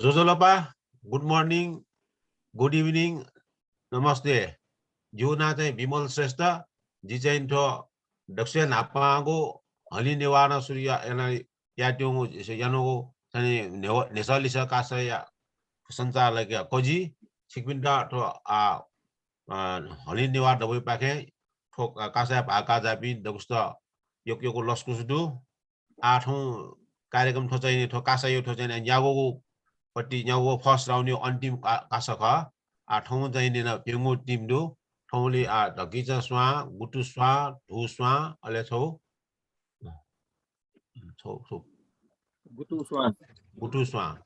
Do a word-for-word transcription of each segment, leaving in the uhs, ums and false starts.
ज्वजलपा, good morning, good evening, नमस्ते। जिगु नां चाहिँ विमल श्रेष्ठ। जि चाहिँ थ्व दक्वसिया न्हापांगु हलिं नेवाः नं सुरु या-, याना-, यायेत्यंगु, यानागु चाहिँ न्ह्यव-, न्ह्यसः लिसः कासाया सञ्चालकया कजि। छिकपिन्त थ्व, आ, आ, हलिं नेवाः दबूपाखें थ्व का-, कासाया भाग काःजाःपिं दक्वसित यक्व यक्व लसकुस दु। आः थौं कार्यक्रम थ्व चाहिँ नि, थ्व कासाया थ्व चाहिँ नि न्यागूगु पट्टि न्यागूगु first round या अन्तिम का-, कासा खः। आः थौं चाहिँ नि न भिंगु team दु। थौंलि आः धकिचा स्वां, गुतु स्वां, धू स्वां, अले छौ, छौ, छौ। गुतु स्वां। गुतु स्वां।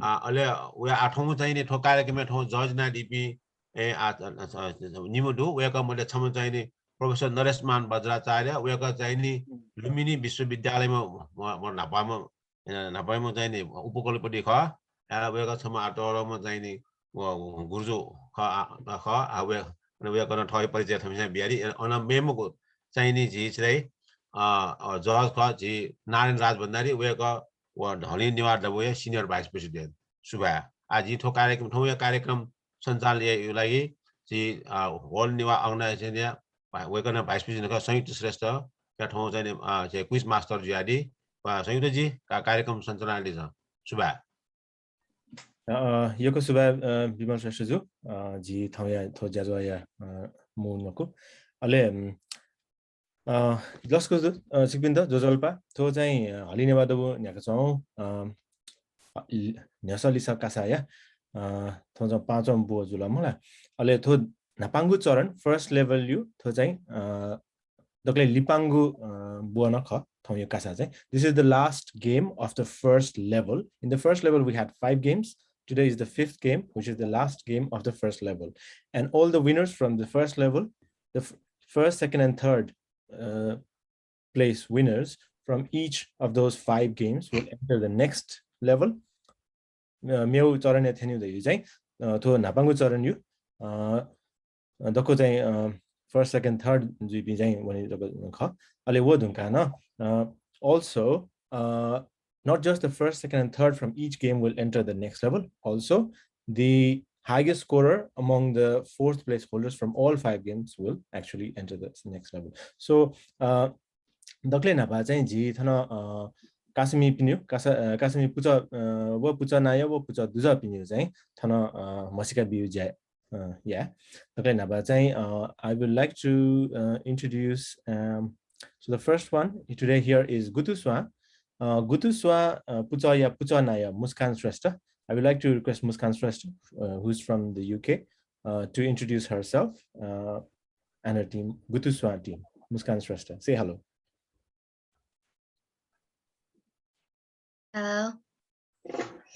आः, अले वया आः थौं चाहिँ नि थ्व कार्यक्रमय् थौं judge यानादीपिं, ए, आ, आ, आ, निम्ह दु, वय्कः मध्ये छम्ह चाहिँ नि Professor नरेश मान वज्राचार्य, वय्कः चाहिँ नि लुम्बिनी विश्वविद्यालयमा म, म न्हापांम्ह, अ, न्हापांम्ह चाहिँ नि उपकुलपति खः। अ, वय्कः छम्ह आः तःधंम्ह चाहिँ नि व, व गुरुजु खः, आ, खः, आ, वय्-, अन वय्कलं थःगु परिचय थःम्हस्यां बियादी। अन मेम्ह चाहिँ नि झी चाहिँ, अ, अ, judge खः, झी नारायण राज भण्डारी, वय्कः व हलिं नेवाः दबूया senior vice president। सुभाय्। आः जिं थ्व कार्यक्रम, थौंया कार्यक्रम सञ्चालन यायेगु लागि झी, अ, World Newah Organization या भा-, वय्कलं vice president खः, संयुक्त श्रेष्ठ, या थौं चाहिँ नि, अ, झी quiz master जुयादी। वा, संयुक्त जी, का-, कार्यक्रम सञ्चालन यानादिसँ। सुभाय्। अ, यक्व सुभाय्, अ, विमल श्रेष्ठ जु, अ, झी थौंया थ्व ज्याझ्वःया, अ, मू नकु। अले, उम्, अ, लसकुस दु, अ, छिकपिन्त ज्वजलपा। थ्व चाहिँ, अ, हलिं नेवाः दबू न्ह्याकाच्वंगु, अ, न्ह्यसः लिसः कासाया, अ, थ्व चाहिँ पाँचौं ब्व जुल मला। अले थ्व न्हापांगु चरण, first level यु, थ्व चाहिँ, अ, दकलय् लिपांगु, अ, ब्व नं खः, थौंया कासा चाहिँ। This is the last game of the first level. In the first level, we had five games. Today is the fifth game, which is the last game of the first level. And all the winners from the first level, the f-, first, second, and third, uh, place winners from each of those five games will enter the next level. अ, मेगु चरणय् थ्यनीगु धइगु चाहिँ, अ, थ्व न्हापांगु चरण यु, अ, दक्व चाहिँ, अ, first, second, third जुइपिं चाहिँ वने दक्व खः। अले व धुंकाः नं, अ, also, अ, not just the first, second, and third from each game will enter the next level. Also, the highest scorer among the fourth place holders from all five games will actually enter the next level. So, अ, दकलय् न्हापा चाहिँ झी थन, अ, कासामिपिनिगु, कासा-, अ, कासामि पुचः, अ, व पुचः नायः व पुचः दुजःपिनिगु चाहिँ थन, अ, म्हसीका बियु ज्या, अ, या। दकलय् न्हापा चाहिँ, अ, I would like to, uh, introduce, um, so the first one today here is गुतु स्वां। अ, गुतु स्वां, अ, पुचःया पुचः नायः मुस्कान श्रेष्ठ। I would like to request Muskan Shrestha, uh, who's from the U K, uh, to introduce herself, uh, and her team, गुतु Swan team. Muskan Shrestha, say hello. Hello,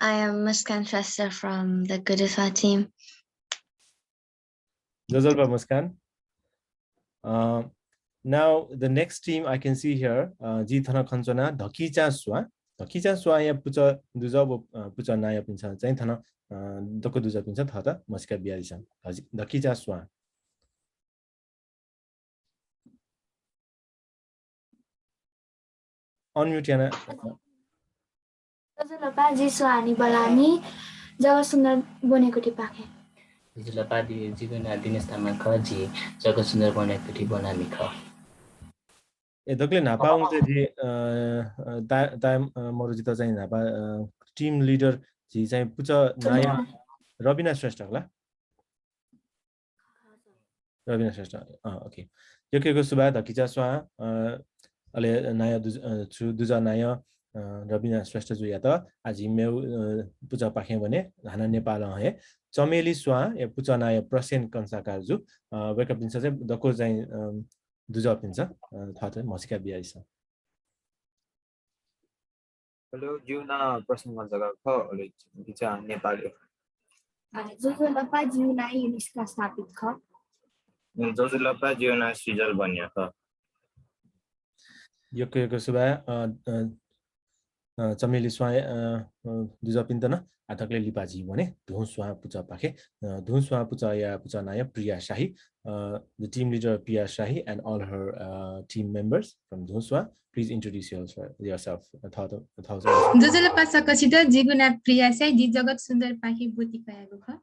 I am Muskan Shrestha from the गुतु स्वां team. ज्वजलपा मुस्कान। Uh, now the next team I can see here, uh, जिं थन खनाच्वना धकिचा स्वां। धकिचा स्वांया पुचः दुजः व, अ, पुचः नायःपिन्सं चाहिँ थन, अ, दक्व दुजःपिन्सं थःत म्हसीका बियादिसँ। धकि-, धकिचा स्वां। Unmute याना। ज्वजलपा, जि सुहानी बलामी, जगतसुन्दर ब्वनेकुथिपाखें। ज्वजलपा, जि, जिगु नां दिनेश तामाङ खः, जि जगतसुन्दर ब्वनेकुथि ब्वनामि खः। ए, दकलय् न्हापा वंगु चाहिँ जि, अ, अ, ता-, ताय्, अ, मरु जितः चाहिँ न्हापा, अ, team leader जि चाहिँ पुचः नायः रबिना श्रेष्ठ खला। रबिना श्रेष्ठ, अँ, OK। यक्व यक्व सुभाय् धकिचा स्वां, अ, अले नायः दुज-, अ, छु दुजः नायः, अ, रबिना श्रेष्ठ जुयात आः जि मेगु, अ, पुचःपाखें वने, हानं नेपालं हे चमेली स्वांया पुचः नायः प्रसेन कंसाकार जु, अ, वय्कःपिन्सं चाहिँ दक्व चाहिँ, अ, दुजःपिन्सं, अ, थःत म्हसीका बियादिसँ। Hello, जिगु नां प्रसेन कंसाकार खः, अले जि चाहिँ नेपाली। अ, ज्वजलपा, जिगु नां युनिस्का स्थापित खः। ज्वजलपा, जिगु नां सिजल बनिया खः। यक्व यक्व सुभाय्, अ, अ, अ, चमेली स्वां, अ, अ, दुजःपिन्त नं, आ, दकले लिपा जिं वने धुं स्वां पुचःपाखे, अ, धुं स्वां पुचःया पुचः नायः प्रिया शाही, अ, the team leader Priya Shahi and all her, uh, team members from धुं Swan, please introduce yourself, yourself, अ, थःत, थःत। ज्वजलपा सकसित, जिगु नां प्रिया शाही, जि जगत सुन्दरपाखे ब्वति कयागु खः।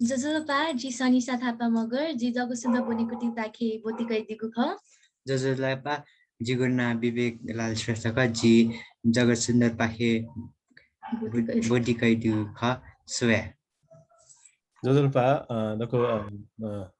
ज्वजलपा, जि सनिसा थापा मगर, जि जगत सुन्दर ब्वनेकुथिपाखे ब्वति कयादीगु खः। ज्वजलपा, जिगु नां विवेक लाल श्रेष्ठ खः, जि जगत सुन्दरपाखे ब्वति कयादीगु खः। सुभाय्। ज्वजलपा, अ, दक्व, अ, अ,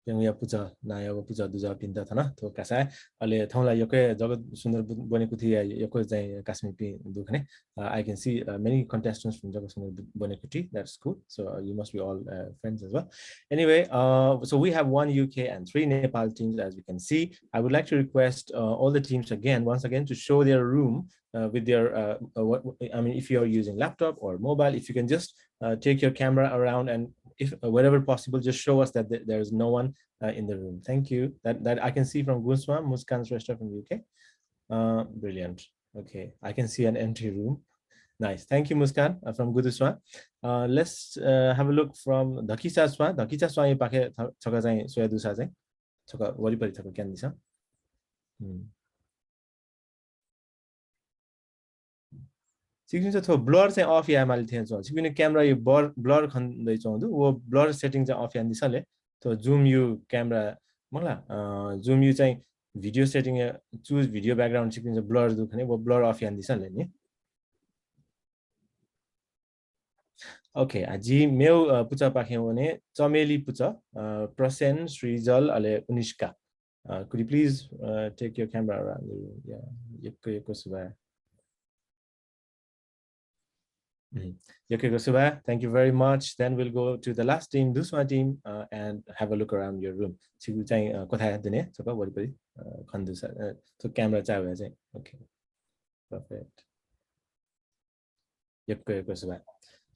प्यंगूया पुचः नायः व पुचः दुजःपिन्त थन थ्व कासाय्। अले थौं ला यक्व जगत सुन्दर बु-, ब्वनेकुथिया यक्व चाहिँ कासामिपिं दु खने। Uh, I can see, uh, many contestants from जगत सुन्दर बु-, ब्वनेकुथि. That's cool. So, uh, you must be all, uh, friends as well. Anyway, uh, so we have one U K and three Nepal teams, as we can see. I would like to request, uh, all the teams again, once again, to show their room, uh, with their, uh, uh, what, I mean, if you're using laptop or mobile, if you can just, uh, take your camera around and if, uh, wherever possible, just show us that th-, there is no one, uh, in the room. Thank you. That, that I can see from Guswa, Muskan Shrestha from U K. Uh, brilliant. Okay, I can see an empty room. Nice. Thank you, Muskan, uh, from Guduswa. Uh, let's, uh, have a look from धकिचा स्वां। धकिचा स्वांया पाखे थ-, छकः चाहिँ स्वया दुसा चाहिँ छकः वरिपरि छकः क्यनादिसँ। Hmm। छिकपिन्सं थ्व blur चाहिँ off याये माली थें च्वं। छिकपिनि camera यु blur, blur खनेदयाच्वंगु दु। व blur setting चाहिँ off यानादिसँ ले। थ्व Zoom यु camera मखुला, अ, Zoom यु चाहिँ video setting या choose video background छिकपिन्सं blur दु खने, व blur off यानादिसँ ले नि। OK, आ, जि मेव, अ, पुचःपाखें वने, चमेली पुचः, अ, प्रसेन, सृजल, अले उनिष्का। Uh, could you please, uh, take your camera around the room? Yeah, यक्व यक्व सुभाय्। Hmm। यक्व यक्व सुभाय्। Thank you very much. Then we'll go to the last team, धुस्वां team, uh, and have a look around your room। छिगु चाहिँ, अ, क्वथाय् दुने छकः वरिपरि, अ, खने दुसा, अ, थ्व camera चाःगु चाहिँ। OK। Perfect। यक्व यक्व सुभाय्।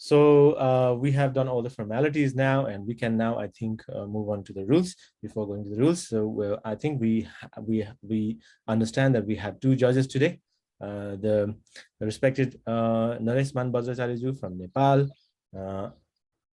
So, uh, we have done all the formalities now, and we can now, I think, uh, move on to the rules. Before going to the rules, so, well, I think we ha-, we we understand that we have two judges today. Uh, the respected, uh, Naresh मान बज्राचार्यजु from Nepal, uh,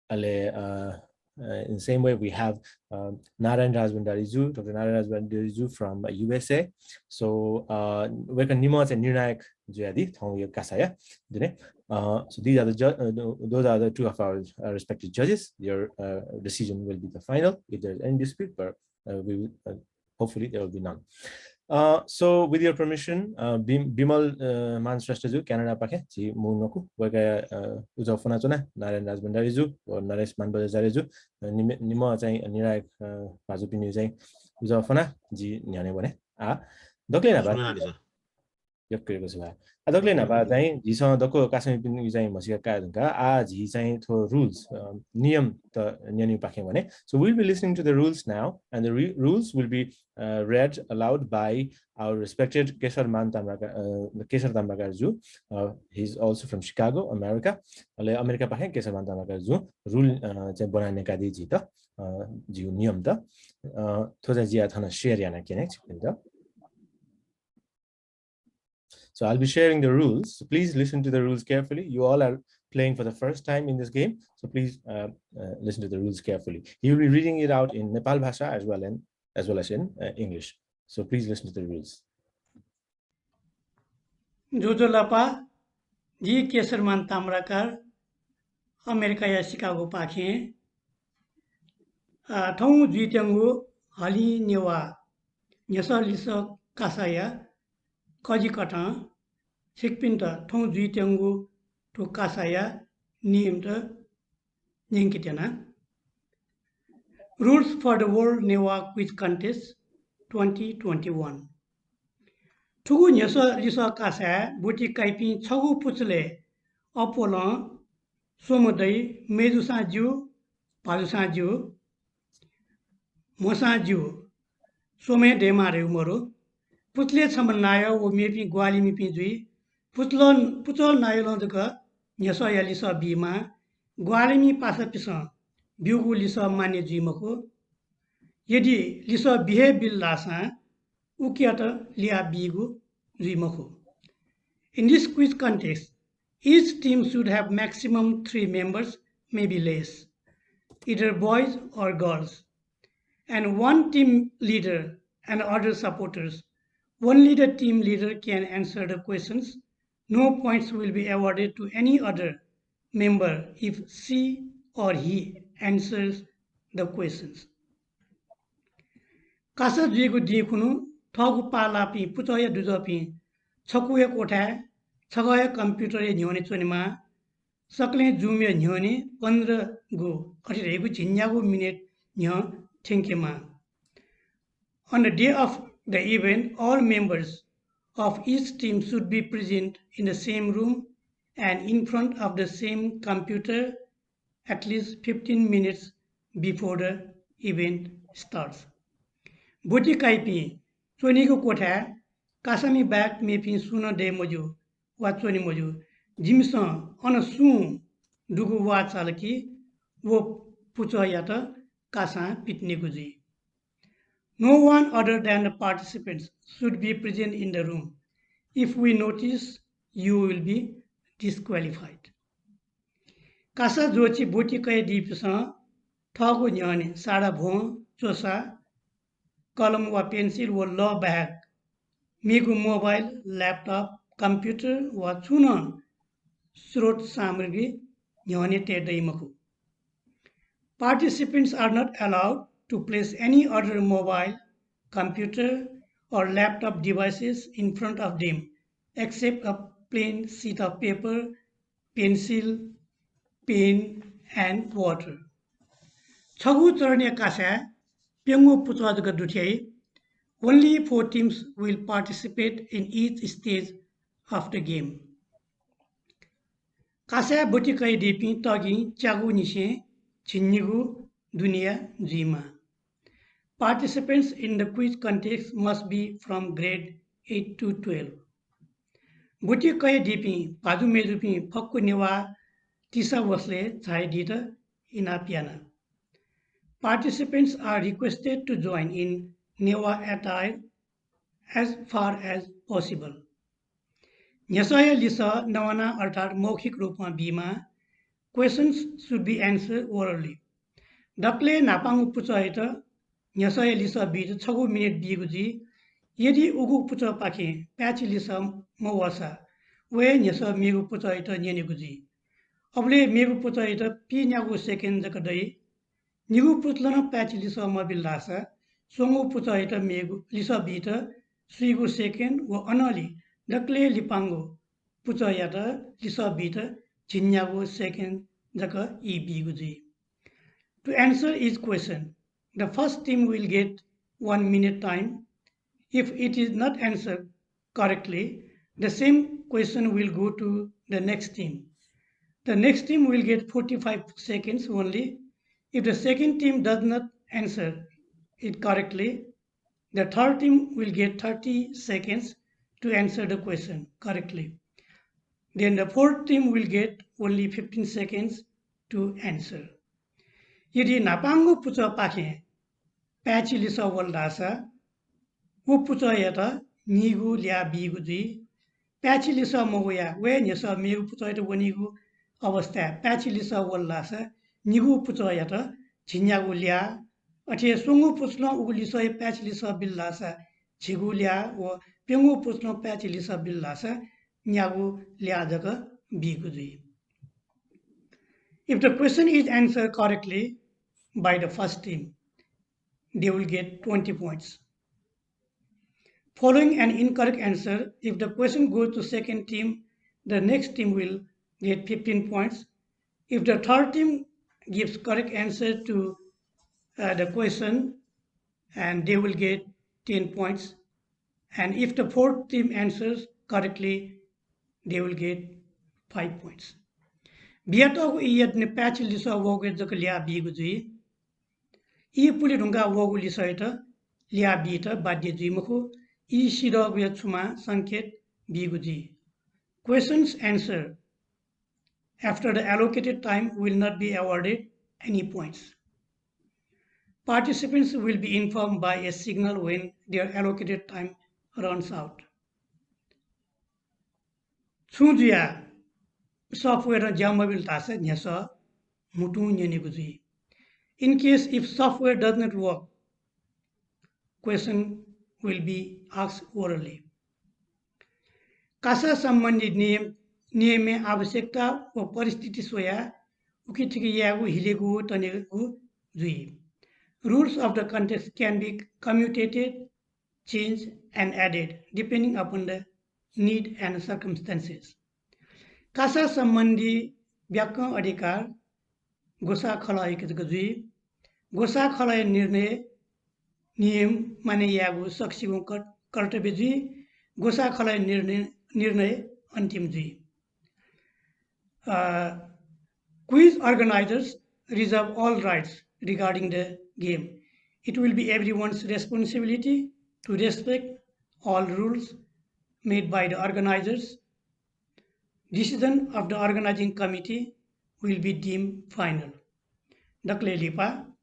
अले, uh, uh, in same way we have, uh, Narayan Raj भण्डारीजु, doctor Narayan Raj भण्डारीजु from, uh, U S A। So, uh, वय्कः निम्ह चाहिँ निर्णायक जुयादी थौंया कासाया दुने। Uh, so these are the ju-, uh, tho-, those are the two of our, uh, respected judges. Their, uh, decision will be the final if there is any dispute, but, uh, we will, uh, hopefully there will be none। Uh, so with your permission, uh, बिम-, विमल, uh, मान श्रेष्ठजु क्यानाडापाखें झी मू न्वकू वय्कःया, uh, उजं फ्वनाच्वना नारायण राज भण्डारीजु व नरेश मान बज्राचार्यजु, uh, निम्ह, निम्ह चाहिँ निर्णायक, uh, भाजुपिनिगु चाहिँ उजं फ्वना जि न्ह्यःने वने। आ, दकले न्हापा। सुभाय्। यक्व यक्व सुभाय्। आ, दकले न्हापा चाहिँ झीसं दक्व कासामिपिनिगु चाहिँ म्हसीका काये धुंकाः आ झी चाहिँ थ्व rules, अ, नियमत न्यनेगुपाखें वने। So we'll be listening to the rules now, and the re-, rules will be, uh, read aloud by our respected केशर मान ताम्राकार, अ, केशर ताम्राकारजु। Uh, he is also from Chicago, America। अले अमेरिकापाखें केशर मान ताम्राकारजुं rule, अ, चाहिँ ब्वना न्यंकादी झीत, अ, झीगु नियमत। अ, थ्व चाहिँ जिं थन share याना क्यने छिकपिन्त। So I'll be sharing the rules. So please listen to the rules carefully. You all are playing for the first time in this game. So please, uh, uh, listen to the rules carefully. He will be reading it out in Nepal bhasha as well and, as well as in, uh, English. So please listen to the rules. ज्वजलपा, जि केशरमान ताम्राकार, अमेरिकाया सिकागोपाखें, आ, थौं जुइत्यंगु हलिं नेवाः न्ह्यसः लिसः कासाया कजिकथं छिकपिन्त थौं जुइत्यंगु थ्व कासाया नियमत न्यंकेत्यना। Rules for the World Newah Quiz Contest twenty twenty-one। थुगु न्ह्यसः लिसः कासाय् ब्वति काइपिं छगू पुचलय् अप्वलं स्वम्ह दइ, मय्जुसां ज्यू, भाजुसां ज्यू, म्हसां ज्यू, स्वम्हं दयेमाः धइगु मदु। पुचलय् छम्ह नायः व मेपिं ग्वाहालिमिपिं जुइ। पुचलं, पुचः नायलं जक न्ह्यसःया लिसः बीमाः। ग्वाहालिमि पासापिसं ब्यूगु लिसः मान्य जुइ मखु। यदि लिसः बी हे बिल धाःसां उकियात ल्याः बीगु जुइ मखु। In this quiz contest, each team should have maximum three members, maybe less, either boys or girls, and one team leader and other supporters. Only the team leader can answer the questions. No points will be awarded to any other member if she or he answers the questions. Kasa जुइगु दिं खुन्हु थःगु पाः लाःपिं पुचःया दुजःपिं छकूया क्वथाय् छगःया कम्प्युटरया न्ह्यःने च्वनेमाः। सकलें Zoom-या न्ह्यःने पन्ध्र गु अथे धइगु झिंन्यागू मिनेट न्ह्यः थ्यंकेमाः। On the day of the event, all members of each team should be present in the same room and in front of the same computer at least fifteen minutes before the event starts. ब्वति काइपिं च्वनीगु क्वथाय् कासामि बाहेक मेपिं सुं नं दये मज्यू वा च्वने मज्यू। जिमिसं अन सुं दुगु वाः चाल कि व पुचःयात कासां पितिनेगु जुइ। No one other than the participants should be present in the room. If we notice, you will be disqualified. Kasa ज्वःछि ब्वति कयादीपिन्सं थःगु न्ह्यःने सादा भ्वं, च्वसा, कलम वा पेन्सिल व लः बाहेक मेगु मोबाइल, ल्यापटप, कम्प्युटर वा छुं नं स्रोत सामग्री न्ह्यःने तये दइ मखु। Participants are not allowed to place any other mobile, computer or laptop devices in front of them except a plain sheet of paper, pencil, pen and water. छगू चरणया कासाय् प्यंगू पुचः जक दुथ्याइ। Only four teams will participate in each stage of the game. कासाय् ब्वति कयादीपिं तगिं च्यागूनिसें झिंनिगू दुनेया जुइमाः। Participants in the quiz contest must be from grade eight to twelve. ब्वति कयादीपिं भाजु मय्जुपिं फक्व नेवाः तिसा वसलय् झायादीत इनाप याना। Participants are requested to join in Newa attire as far as possible. न्ह्यसःया लिसः नवाना अर्थात् मौखिक रूपमा बीमाः। Questions should be answered orally. दकलय् न्हापांगु पुचःयात न्ह्यसःया लिसः बीत छगू मिनेट बीगु जुइ। यदि उगु पुचःपाखें पाय्छि लिसः मवःसा व हे न्ह्यसः मेगु पुचःयात न्यनेगु जुइ। अबलय् मेगु पुचःयात पीन्यागू सेकेन्ड जक दइ। निगू पुचलं पाय्छि लिसः मबिल धाःसा स्वंगू पुचःयात मेगु लिसः बीत स्वीगू सेकेन्ड व अनंलि दकलय् लिपांगु पुचःयात लिसः बीत झिंन्यागू सेकेन्ड जक ई बीगु जुइ। To answer each question, the first team will get one minute time. If it is not answered correctly, the same question will go to the next team. The next team will get forty-five seconds only. If the second team does not answer it correctly, the third team will get thirty seconds to answer the question correctly. Then the fourth team will get only fifteen seconds to answer. यदि न्हापांगु पुचःपाखें पाय्छि लिसः वल धाःसा व पुचःयात नीगू ल्याः बीगु जुइ। पाय्छि लिसः मवयाः व हे न्ह्यसः मेगु पुचःयात वनीगु अवस्थाय् पाय्छि लिसः वल धाःसा निगू पुचःयात झिंन्यागू ल्याः, अथे हे स्वंगू पुचलं उगु लिसःया पाय्छि लिसः बिल धाःसा झिगू ल्याः व प्यंगू पुचलं पाय्छि लिसः बिल धाःसा न्यागू ल्याः जक बीगु जुइ। If the question is answered correctly by the first team, they will get twenty points. Following an incorrect answer, if the question goes to second team, the next team will get fifteen points. If the third team gives correct answer to, uh, the question, and they will get ten points. And if the fourth team answers correctly, they will get five points. बियातःगु ईया दुने पाय्छि लिसः वःगुया जक ल्याः बीगु जुइ। ई पुले धुंकाः वःगु लिसःयात ल्याः बीत बाध्य जुइ मखु। ई सिधःगुया छुमां संकेत बीगु जुइ। Questions answered after the allocated time will not be awarded any points. Participants will be informed by a signal when their allocated time runs out. छुं जुयाः software-ं ज्या मबिल धाःसा न्ह्यसः म्हुतुं न्यनेगु जुइ। In case if software does not work, question will be asked orally. Kasa सम्बन्धी नियम, नियमय् आवश्यकता व परिस्थिति स्वयाः उखेथुखे यायेगु, हिलेगु व तनेगु जुइ। Rules of the contest can be commutated, changed and added depending upon the need and circumstances. Kasa सम्बन्धी ब्याकं अधिकार ग्वसाः खलःयाके जक जुइ। ग्वसाः खलःया निर्णय नियम माने यायेगु सकसिगुं कर-, कर्तव्य जुइ। ग्वसाः खलःया निर्णय, निर्णय अन्तिम जुइ। Uh, quiz organizers reserve all rights regarding the game. It will be everyone's responsibility to respect all rules made by the organizers. Decision of the organizing committee will be deemed final. दकलय् लिपा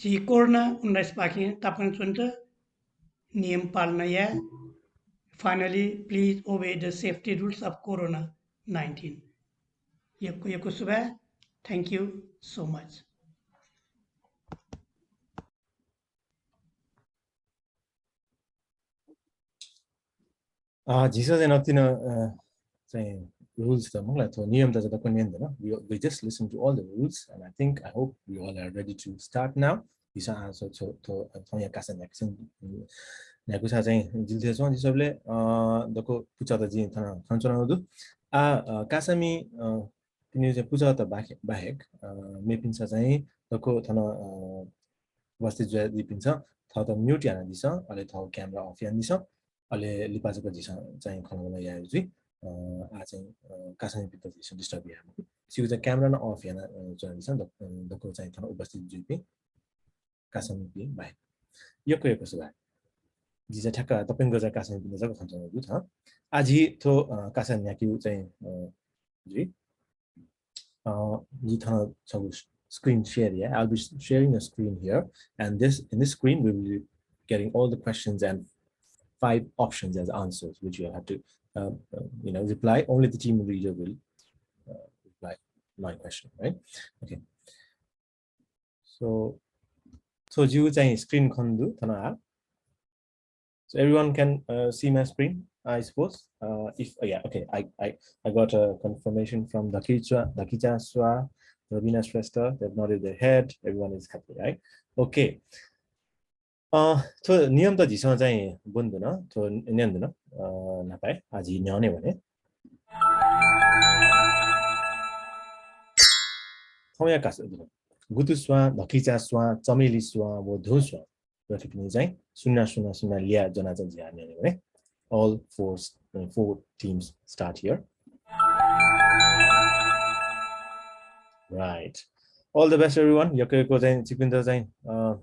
झी कोरोना उन्नाइस पाखें तापाना च्वनेत नियम पालना याये। Finally, please obey the safety rules of Corona nineteen. यक्व यक्व सुभाय्। Thank you so much. अ, झीसं चाहिँ नकतिनि, अ, चाहिँ rules त मखुला, थ्व नियम त चाहिँ दक्व न्यने धुन। We, we just listen to all the rules and I think, I hope we all are ready to start now. झीसं आः थ्व, थ्व, थ्व, थौंया कासा न्ह्याकेगु, न्ह्याकेगु सा चाहिँ जिल थें च्वं झी सबले, अ, दक्व पुचःत जिं थन खनाच्वनागु दु। आः, अ, कासामि, अ, तिनि चाहिँ पुचःत बाहे-, बाहेक, अ, मेपिन्सं चाहिँ दक्व थन, अ, उपस्थित जुयादीपिन्सं थःत mute यानादिसँ, अले थःगु camera off यानादिसँ, अले लिपा जक झीसं चाहिँ खँल्हाबल्हा याये जुइ। अ, आः चाहिँ, अ, कासामिपिन्त झीसं disturb याये मखु। छिगु चाहिँ camera नं off याना, अ, च्वनादिसँ, दक-, अ, दक्व चाहिँ थन उपस्थित जुइपिं कासामिपिं बाहेक। यक्व यक्व सुभाय्। जि चाहिँ ठ्याक्क तप्यंक चाहिँ कासामिपिन्त जक खनाच्वनागु दु थन। आः झी थ्व, अ, कासा न्ह्याकेगु चाहिँ, अ, जुइ। अ, जि थन छगू screen share याये। I'll be sharing a screen here, and this, in this screen, we will be getting all the questions and five options as answers, which you have to, uh, uh, you know, reply. Only the team leader will, uh, reply my question, right? Okay. So, so जिगु चाहिँ screen खनेदु थन आः। So everyone can, uh, see my screen, I suppose. Uh, if, uh, yeah, okay. I, I, I got a confirmation from धकिचा, धकिचा स्वां, रबिना श्रेष्ठ, they've nodded their head. Everyone is happy, right? Okay. अ, थ्व नियम त झीसं चाहिँ ब्वने धुन, थ्व न्यने धुन, अ, न्हापाय्, आः झी न्ह्यःने वने। थौंया कासा, गुतु स्वां, धकिचा स्वां, चमेली स्वां व धुं स्वां। र थुपिनि चाहिँ सुन्ना, सुन्ना, सुन्ना ल्याः ज्वनाः चाहिँ झी आः न्यने वने। All four, uh, four teams start here. Right. All the best everyone. यक्व यक्व चाहिँ छिकपिन्त चाहिँ, अ,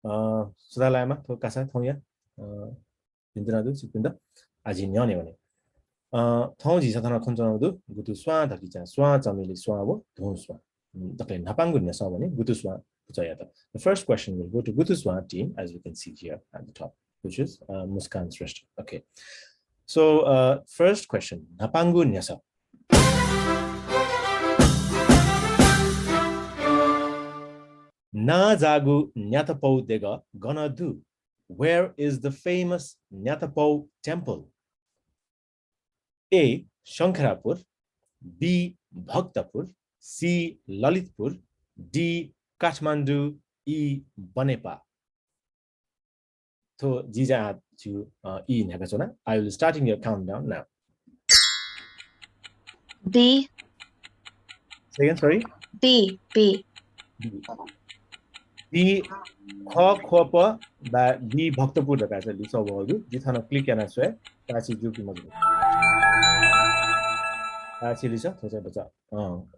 अ, सुथां लायेमा थ्व कासा थौंया, अ, भिन्तुना दु छिकपिन्त। आः झी न्ह्यःने वने। अ, थौं झीसं थन खनाच्वनागु दु गुतु स्वां, धकिचा स्वां, चमेली स्वां व धुं स्वां। उम्, दकलय् न्हापांगु न्ह्यसः वनी गुतु स्वां पुचःयात। The first question will go to गुतु Swan team, as we can see here at the top, which is, uh, मुस्कान श्रेष्ठ। Okay. So, uh, first question, न्हापांगु न्ह्यसः। नांजाःगु न्यातपौ देगः गन दु? Where is the famous न्यातपौ temple? A शंखरापुर, B भक्तपुर, C ललितपुर, D काठमाडौं, E बनेपा। थ्व जिं चाहिँ आः छिगु, अ, E न्ह्याकाच्वना। I will starting your countdown now. D. Second, sorry? B, B. B। B ख ख्वप वा B भक्तपुर धकाः चाहिँ लिसः वःगु दु। जिं थन click याना स्वये, पाय्छि जू कि मजू। पाय्छि लिसः, थ्व चाहिँ भचा, अँ,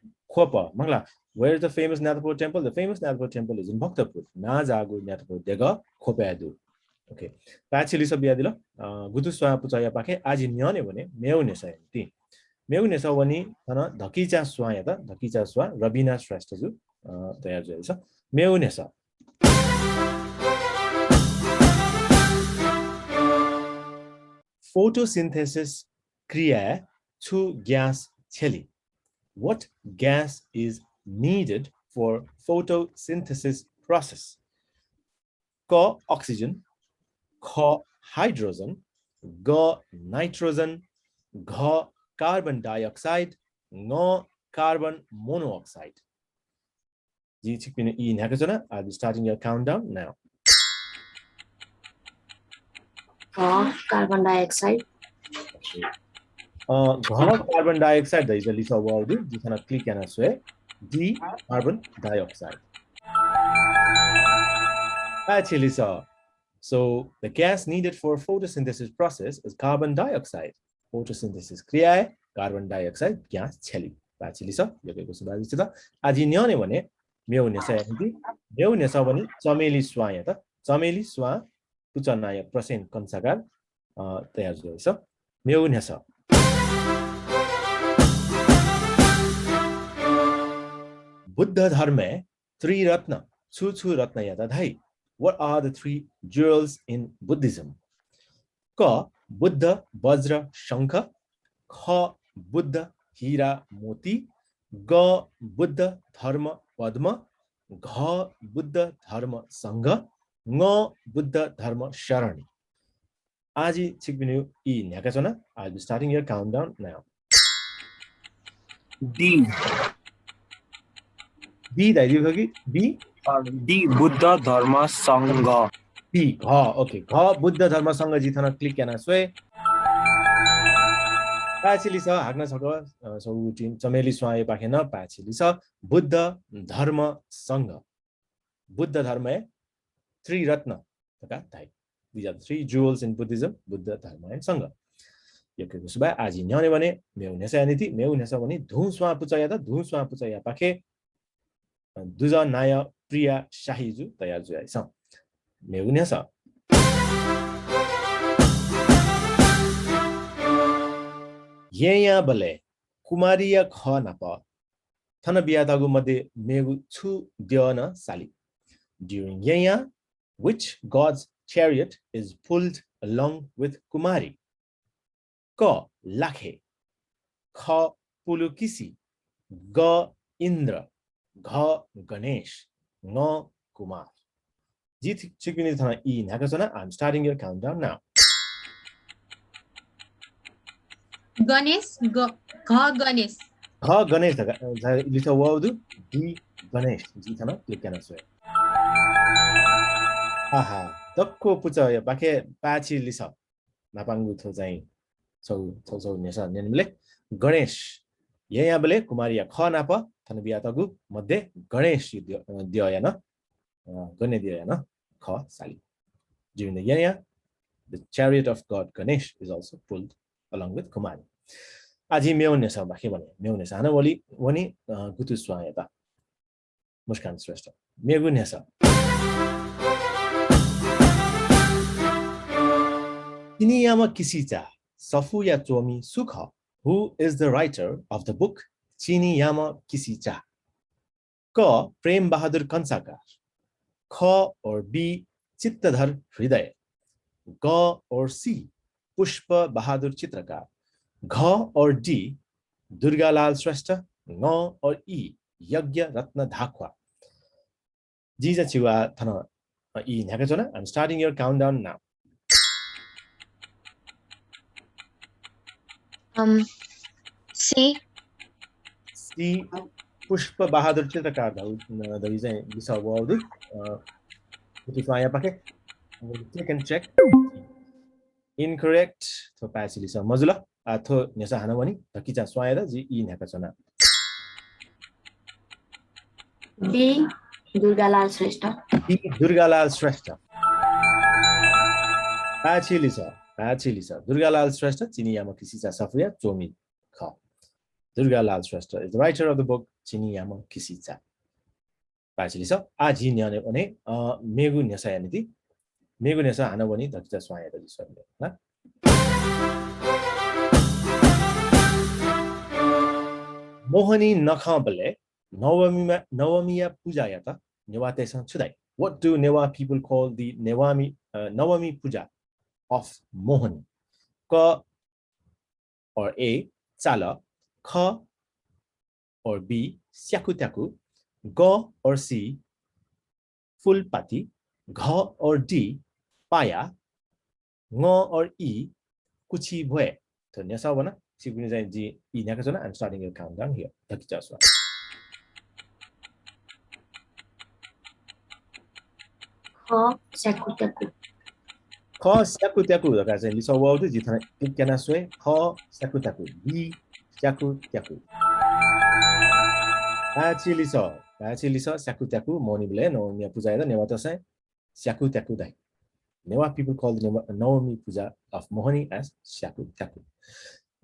ख्वप, मखुला। Where is the famous न्यातपौ temple? The famous न्यातपौ temple is in भक्तपुर। नांजाःगु न्यातपौ देगः ख्वपय् दु। OK। पाय्छि लिसः बियादिल। अ, गुतु स्वां पुचःया पाखें आः झी न्ह्यःने वने, मेगु न्ह्यसःया निंतिं। मेगु न्ह्यसः वनी थन धकिचा स्वांयात, धकिचा स्वां रबिना श्रेष्ठ जु, अ, तयार जुयादिसँ। मेगु न्ह्यसः। Photosynthesis क्रियाय् छु ग्यास छ्यली? What gas is needed for photosynthesis process? क अक्सिजन, ख हाइड्रोजन, ग नाइट्रोजन, घ कार्बन डाइअक्साइड, ङ कार्बन मोनोअक्साइड। जिं छिकपिनि ई न्ह्याकाच्वना। I'll be starting your countdown now. घ कार्बन डाइअक्साइड। अ, घ कार्बन डाइअक्साइड धइगु लिसः वःगु दु, जिं थन क्लिक याना स्वये। D carbon dioxide. पाय्छि लिसः। So the gas needed for photosynthesis process is carbon dioxide. Photosynthesis क्रियाय् कार्बन डाइअक्साइड ग्यास छ्यली। पाय्छि लिसः, यक्व यक्व सुभाय् छित। आः जि न्ह्यःने वने मेगु न्ह्यसःया निंतिं। मेगु न्ह्यसः वनी चमेली स्वांयात। चमेली स्वां पुचः नायः प्रसेन कंसाकार, अ, तयार जुयादिसँ। मेगु न्ह्यसः। बुद्ध धर्मय् त्रिरत्न छु छु रत्नयात धाइ? What are the three jewels in Buddhism? क बुद्ध वज्र शंख, ख बुद्ध हीरा मोती, ग बुद्ध धर्म पद्म, घ बुद्ध धर्म संघ, ङ बुद्ध धर्म शरणी। आः जि छिकपिनिगु ई न्ह्याकाच्वना। I'll be starting your countdown now. D. D धाइदिउ कि बी? डी बुद्ध धर्म संघ। बी घ, ओके, घ बुद्ध धर्म संघ। जिं थन क्लिक याना स्वये। पाय्छि लिसः हाकनं छकः, अ, सौ टिम चमेली स्वांया पाखें नं पाय्छि लिसः। बुद्ध धर्म संघ। बुद्ध धर्मय् त्रिरत्न धकाः धाइ। These are the three jewels in Buddhism, Buddha धर्म and संघ। यक्व यक्व सुभाय्। आः जि न्ह्यःने वने मेगु न्ह्यसःया निंतिं। मेगु न्ह्यसः वनी धुं स्वां पुचःयात। धुं स्वां पुचःया पाखें दुजः नायः प्रिया शाहीजु तयार जुयादिसँ। मेगु न्ह्यसः। येँयाबलय् कुमारीया खः नाप थन बियातःगु मध्ये मेगु छु द्यः नं साली? During येँया, which god's chariot is pulled along with कुमारी? क लाखे, ख पुलुकिसी, ग इन्द्र, घ गणेश, ङ कुमार। जि छिकपिनि थन ई न्ह्याकाच्वना। I'm starting your countdown now. Ganesh, घ गणेश। घ गणेश धकाः लिसः वःगु दु। डी गणेश। जिं थन क्लिक याना स्वये। आहा, दक्व पुचःया पाखें पाय्छि लिसः। न्हापांगु थ्व चाहिँ छगू छगू छगू न्ह्यसः न्यनेबलय् गणेश येँयाबलय् कुमारीया खः नाप थन बियातःगु मध्ये गणेश द्यःया नं, अ, गणेश द्यःया नं खः साली। During the येँया, the chariot of god Ganesh is also pulled along with कुमारी। आः जि मेगु न्ह्यसः पाखें वने। मेगु न्ह्यसः हानं वली वनी, अ, गुतु स्वांयात। मुस्कान श्रेष्ठ। मेगु न्ह्यसः। चिनियाम्ह किसिचा सफूया च्वमि सु खः? Who is the writer of the book चिनियाम्ह किसिचा? क प्रेम बहादुर कंसाकार, ख or B चित्तधर हृदय, ग or C पुष्प बहादुर चित्रकार, घ or D दुर्गालाल श्रेष्ठ, ङ or E यज्ञ रत्न धाख्वा। जिं चाहिँ छिगु आः थन ई न्ह्याकाच्वना। I'm starting your countdown now. Um, C. C पुष्प बहादुर चित्रकार धइगु चाहिँ लिसः वःगु दु। अ, गुतु स्वांया पाखें click and check। Incorrect। थ्व पाय्छि लिसः मजुल। आः थ्व न्ह्यसः हानं वनी धकिचा स्वांयात। जिं ई न्ह्याकाच्वना। B दुर्गालाल श्रेष्ठ। B दुर्गालाल श्रेष्ठ। पाय्छि लिसः, पाय्छि लिसः। दुर्गालाल श्रेष्ठ चिनियाम्ह किसिचा सफूया च्वमि खः। दुर्गालाल श्रेष्ठ is the writer of the book चिनियाम्ह किसिचा। पाय्छि लिसः। आः जि न्ह्यःने वने, अ, मेगु न्ह्यसःया निंतिं। मेगु न्ह्यसः हानं वनी धकिचा स्वांयात। जिं स्वये। मोहनी नखःबलय् नवमीमा, नवमीया पुजायात नेवाःतय्सं छु धाइ? What do Newa people call the नेवामी, अ, नवमी पुजा of मोहनी? क or A, चाल। ख or B, स्याकुत्याकु। ग or C, फुलपाती। घ or D, पाया। ङ or E, कुछिभ्वय्। थ्व न्ह्यसः वन, छिकपिनि चाहिँ जिं ई न्ह्याकाच्वना, I'm starting your countdown here। धकिचा स्वां। ख, स्याकुत्याकु। ख, स्याकुत्याकु धकाः चाहिँ लिसः वःगु दु, जिं थन इक्याना स्वये। ख, स्याकुत्याकु। B, स्याकुत्याकु। पाय्छि लिसः, पाय्छि लिसः, स्याकुत्याकु, मोहनीबलय् नवमीया पुजायात नेवाःतय्सं स्याकुत्याकु धाइ। Newa people call the Newa-, Naomi Puja of Mohani as स्याकुत्याकु।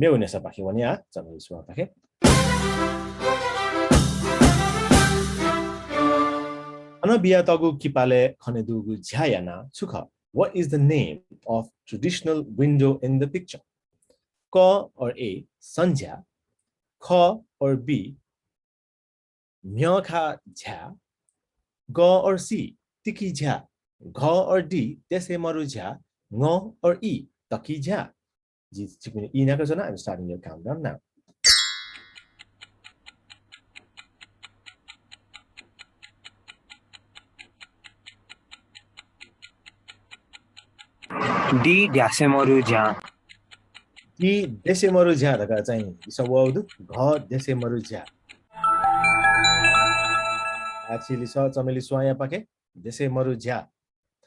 मेगु न्ह्यसःपाखे वने आ, चमेली स्वांपाखे। अन बियातःगु किपालय् खने दुगु झ्याया नां छु खः? What is the name of traditional window in the picture? क or A, सन्झ्या। ख or B, म्ह्यखा झ्या। ग or C, तिकिझ्या। घ or D, देसय् मरु झ्या। ङ or E, तकिझ्या। जिं छिकपिनि ई न्ह्याकाच्वना, I'm starting your countdown now। D, ध्यासे मरु झ्या। D, देसय् मरु झ्या धकाः चाहिँ लिसः वःगु दु। घ, देसय् मरु झ्या। पाय्छि लिसः चमेली स्वांयापाखे, देसय् मरु झ्या।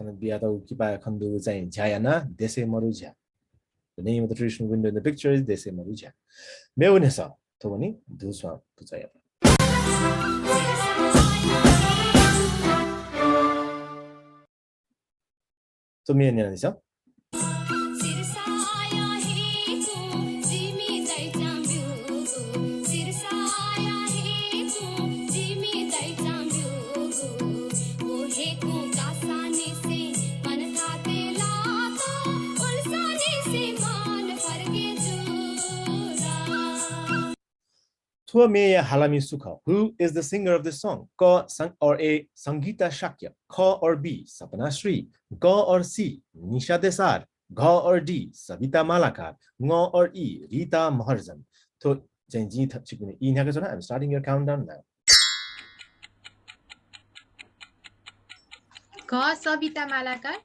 थन बियातःगु किपाय् खने दुगु चाहिँ झ्याया नां देसय् मरु झ्या। The name of the traditional window in the picture is देसय् मरु झ्या। मेगु न्ह्यसः, थ्व वनी धुस्वां पुचःयात। थ्व म्ये न्यनादिसँ। थ्व म्येया हालामि सु खः? Who is the singer of this song? क, सं-, or A, संगीता शाक्य। ख or B, सपना श्री। ग or C, निशा देसार। घ or D, सबिता मालाकार। ङ or E, रिता महर्जन। थ्व चाहिँ जिं थ-, छिकपिनि ई न्ह्याकाच्वना। I'm starting your countdown now। घ, सबिता मालाकार।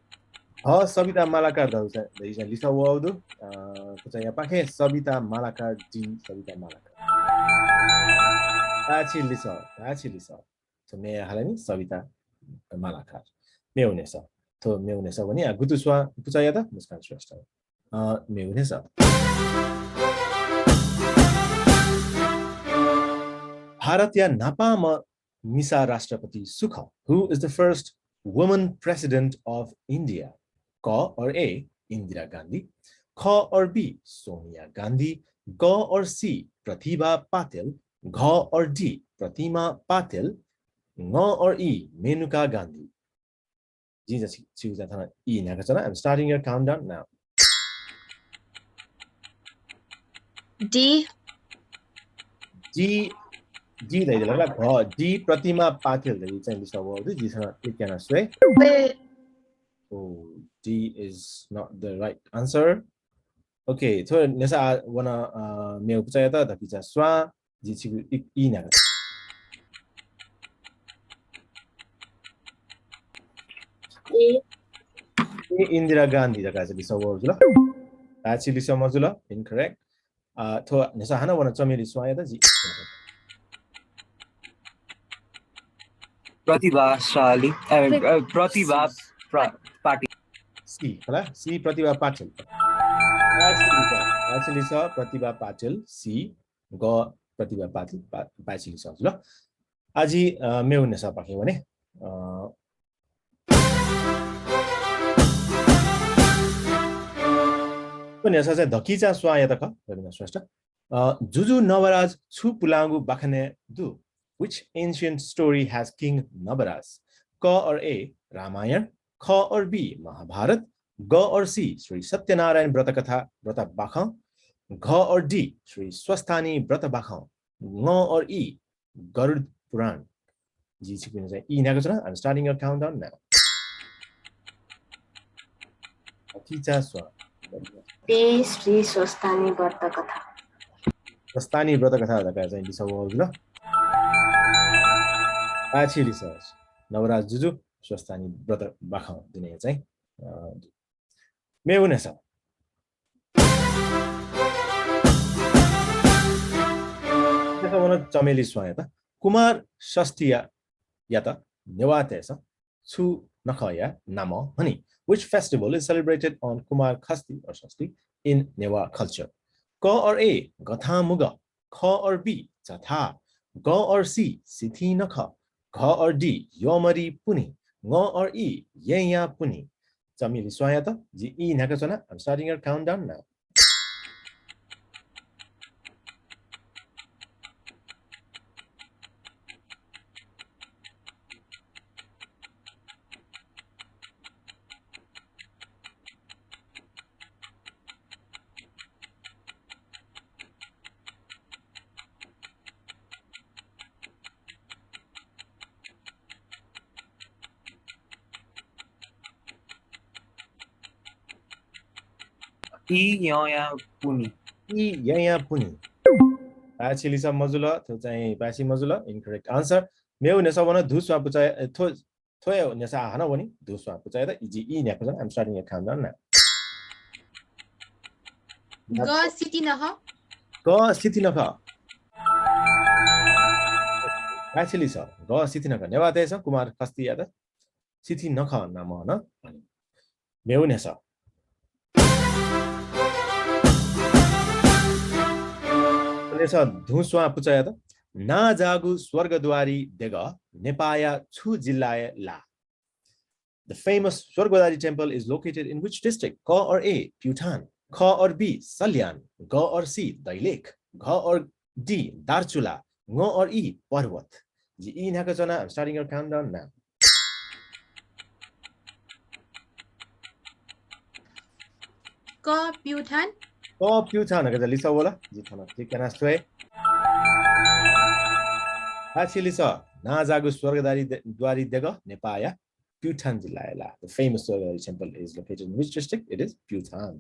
घ, सबिता मालाकार धइगु चाहिँ, धइगु चाहिँ लिसः वःगु दु। अ, पुचःयापाखें सबिता मालाकार, D, सबिता मालाकार। पाय्छि लिसः, पाय्छि लिसः। थ्व म्येया हालामि सबिता मालाकार। मेगु न्ह्यसः। थ्व मेगु न्ह्यसः वनी आ गुतु स्वां पुचःयात, मुस्कान श्रेष्ठ। अ, मेगु न्ह्यसः। भारतया न्हापांम्ह मिसा राष्ट्रपति सु खः? Who is the first woman president of India? क or A, इन्दिरा गान्धी। ख or B, सोनिया गान्धी। ग or C, प्रतिभा पाटिल। घ or D, प्रतिमा पाटिल। ङ or E, मेनुका गान्धी। जिं चाहिँ छि-, छिगु चाहिँ थन ई न्ह्याकाच्वना। I'm starting your countdown now। D। D, D धइदिल ला, घ, D, प्रतिमा पाटिल धइगु चाहिँ लिसः वःगु दु, जिं थन click याना स्वये। ए। Oh, D is not the right answer. OK, थ्व न्ह्यसः आ वन, अ, मेगु पुचःयात, धकिचा स्वां। जिं छिगु ई, ई न्ह्याका। A। A, इन्दिरा गान्धी धकाः चाहिँ लिसः वःगु जुल। पाय्छि लिसः मजुल, incorrect। अ, थ्व न्ह्यसः हानं वन चमेली स्वांयात, जिं प्रतिभाशाली, अ, अ, प्रतिभा प्रा-, पाटिल। C, खला? C, प्रतिभा पाटिल। पाय्छि लिसः, पाय्छि लिसः, प्रतिभा पाटिल, C। ग, प्रतिभा पाटिल, पा-, पाय्छि लिसः जुल। आः जि, अ, मेगु न्ह्यसःपाखे वने। अ, थ्व न्ह्यसः चाहिँ धकिचा स्वांयात खः, रविना श्रेष्ठ। अ, जुजु नवराज छु पुलांगु बाखनय् दु? Which ancient story has King Nabaraj? क or A, रामायण। ख or B, महाभारत। ग or C, श्री सत्यनारायण व्रतकथा, व्रत बाखं। घ or D, श्री स्वस्थानी व्रत बाखं। ङ or E, गरुड पुराण। जिं छिकपिनि चाहिँ ई न्ह्याकाच्वना। I'm starting your countdown now। धकिचा स्वां। B, श्री स्वस्थानी व्रत कथा। स्वस्थानी व्रत कथं धकाः चाहिँ लिसः वःगु जुल। पाय्छि लिसः नवराज जुजु, स्वस्थानी व्रत बाखं दुने चाहिँ, अ, मेगु न्ह्यसः। न्ह्यसः वन चमेली स्वांयात। कुमार षष्ठीया, यात नेवाःतय्सं छु नखःया नामं Honey? Which festival is celebrated on Kumar Khasti or Shashti in Newa culture? क or A, गथांमुगः। ख or B, झथा। ग or C, सिथिं नखः। घ or D, यःमरि पुन्हि। ङ or E, येँया पुन्हि। चमेली स्वांयात जिं ई न्ह्याकाच्वना। I'm starting your countdown now. ई येँया पुन्हि। ई येँया पुन्हि। पाय्छि लिसः मजुल, थ्व चाहिँ पाय्छि मजुल, incorrect answer। मेगु न्ह्यसः वन धुस्वां पुचः, ए, थ्व, थ्व हे न्ह्यसः हानं वनी, धुस्वां पुचःयात जिं ई न्ह्याकाच्वना। I'm starting your countdown now. ग सिथिं नखः। ग सिथिं नखः। पाय्छि लिसः, ग सिथिं नखः। नेवाःतय्सं कुमार खस्तीयात सिथिं नखः नामं नं हनी। मेगु न्ह्यसः। न्ह्यसः धुस्वां पुचःयात। नांजाःगु स्वर्गद्वारी देगः नेपाःया छु जिल्लाय् लाः? The famous Swargodwari temple is located in which district? क or A, प्युठान। ख or B, सल्यान। ग or C, दैलेख। घ or D, दार्चुला। ङ or E, पर्वत। जिं ई न्ह्याकाच्वना, I'm starting your countdown now. क प्युठान। क प्युठान धकाः लिसः वल। जिं थन click याना स्वये। पाय्छि लिसः, नांजाःगु स्वर्गद्वारी दे-, द्वारी देगः नेपाःया प्युठान जिल्लाय् लाः। The famous Swargodwari temple is located in which district? It is Pyuthan.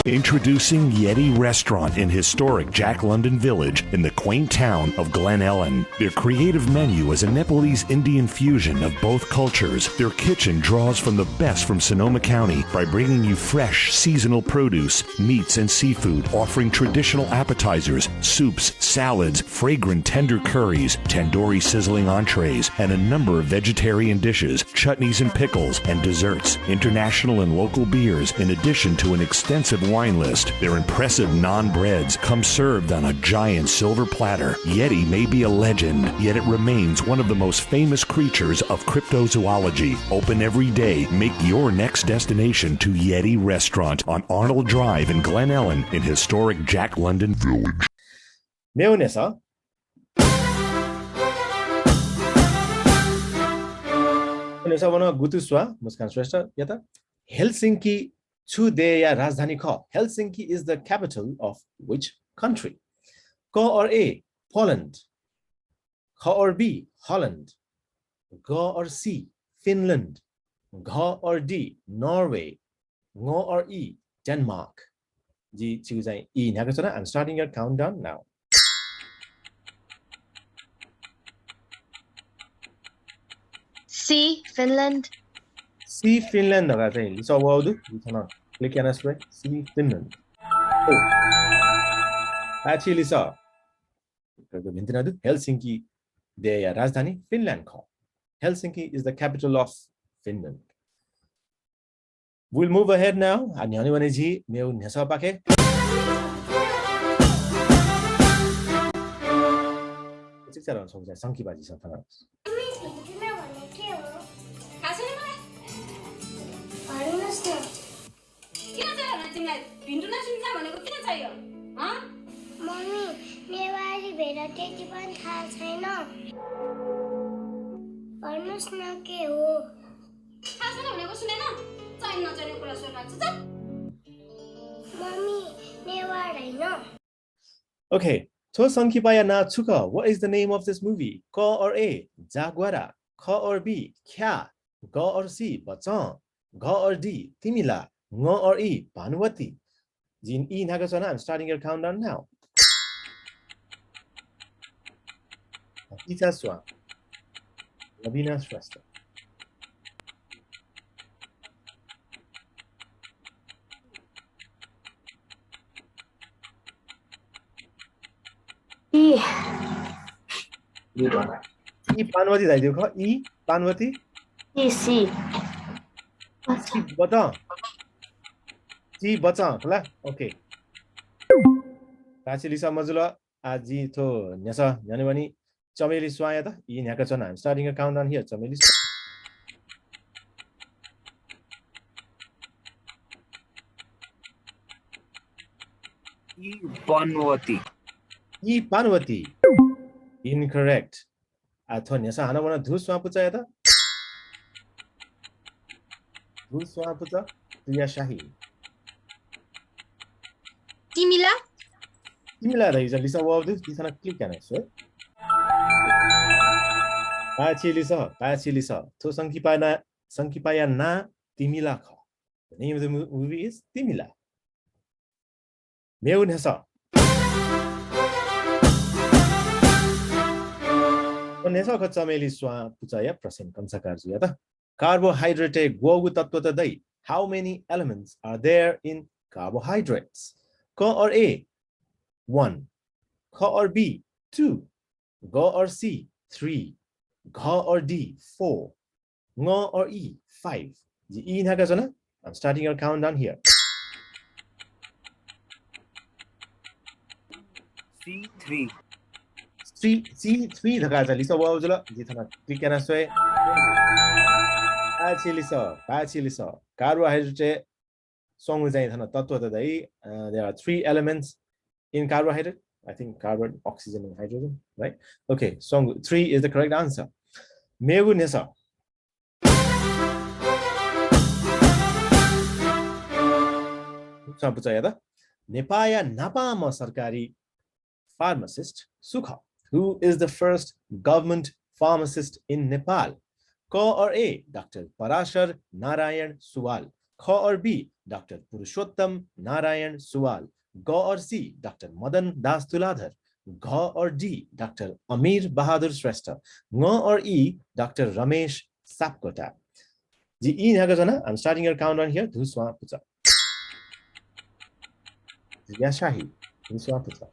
Introducing Yeti Restaurant in historic Jack London Village in the quaint town of Glen Ellen. Their creative menu is a Nepalese Indian fusion of both cultures. Their kitchen draws from the best from Sonoma County by bringing you fresh seasonal produce, meats and seafood, offering traditional appetizers, soups, Salads, fragrant tender curries, tandoori sizzling entrees, and a number of vegetarian dishes, chutneys and pickles, and desserts, international and local beers, in addition to an extensive wine list. Their impressive naan breads come served on a giant silver platter. Yeti may be a legend, yet it remains one of the most famous creatures of cryptozoology. Open every day. Make your next destination to Yeti Restaurant on Arnold Drive in Glen Ellen in historic Jack London Village. मेगु न्ह्यसः। न्ह्यसः वन गुतु स्वां, मुस्कान श्रेष्ठयात। हेलसिंकी छु देय्‌या राजधानी खः? Helsinki is the capital of which country? क or A, Poland। ख or B, Holland। ग or C, Finland। घ or D, Norway। ङ or E, Denmark। जिं छिगु चाहिँ ई न्ह्याकाच्वना। I'm starting your countdown now. C, Finland। C, Finland धकाः चाहिँ लिसः वःगु दु। जिं थन click याना स्वये। C, Finland। पाय्छि लिसः। भिंतुना दु। हेलसिंकी देय्‌या राजधानी फिनल्यान्ड खः। Helsinki is the capital of Finland. We'll move ahead now. आः न्ह्यःने वने झी मेगु न्ह्यसःपाखे। चिकिचाधन छगू चाहिँ संकिपा झीसं थन। थाहा छैन मलाई। भन्नुस् न। किन चाहियो होला तिमीलाई? भिन्तुना सुन्तुना भनेको किन चाहियो? हँ? मम्मी, नेवारी भेडा त्यति पनि थाहा छैन। भन्नुस् न के हो? थाहा छैन भनेको सुनेन? चाहिने नचाहिने कुरा सोध्न लाग्छ, चुप। मम्मी, नेवार होइन। OK, थ्व संकिपाया नां छु खः? What is the name of this movie? क or A, जाग्वारा। ख or B, ख्या। ग or C, बचं। घ or D, तिमिला। ङ or E, भानुवती। जिं ई न्ह्याकाच्वना। I'm starting your countdown now. इचा स्वां, लबिना श्रेष्ठ। ई। ई पानवती धाइदिउ खः। ई पानवती। ई C। C बचं। C बचं होला। OK। पाय्छि लिसः मजुल। आः जिं थ्व न्ह्यसः न्ह्यःने वनी चमेली स्वांयात। ई न्ह्याकाच्वना। I'm starting a countdown here, चमेली स्वां। ई बनवती। ई पानवती। Incorrect। आः थ्व न्ह्यसः हानं वन धू स्वां पुचःयात। धू स्वां पुचः, तुया शाही। तिमिला। तिमिला धइगु लिसः वःगु दु, जिं थन click याना स्वये। पाय्छि लिसः, पाय्छि लिसः। थ्व संकिपा ना-, संकिपाया नां तिमिला खः। The name of the mo-, movie is तिमिला। मेगु न्ह्यसः। थ्व न्ह्यसः खः चमेली स्वां पुचःया प्रसेन कंसाकारजुयात। कार्बोहाइड्रेटय् ग्वःगु तत्त्वत दइ? How many elements are there in carbohydrates? क or A, one। ख or B, two। ग or C, three। घ or D, four। ङ or E, five। जिं ई न्ह्याकाच्वना। I'm starting your countdown here. C three। C, C three धकाः चाहिँ लिसः वःगु जुल। जिं थन click याना स्वये। पाय्छि लिसः, पाय्छि लिसः। कार्बोहाइड्रेटय् स्वंगू चाहिँ थन तत्त्वत दइ। Uh, there are three elements in carbohydrate. I think carbon, oxygen and hydrogen, right? OK, स्वंगू, three is the correct answer. मेगु न्ह्यसः। स्वां पुचःयात। नेपाःया न्हापांम्ह सरकारी pharmacist सु खः? Who is the first government pharmacist in Nepal? क or A, डाक्टर पराशर नारायण सुवाल। ख or B, डाक्टर पुरुषोत्तम नारायण सुवाल। ग or C, डाक्टर मदन दास तुलाधर। घ or D, डाक्टर अमीर बहादुर श्रेष्ठ। ङ or E, डाक्टर रमेश सापकोटा। जिं ई न्ह्याकाच्वना। I'm starting your countdown here. धू स्वां पुचः। या शाही, धू स्वां पुचः।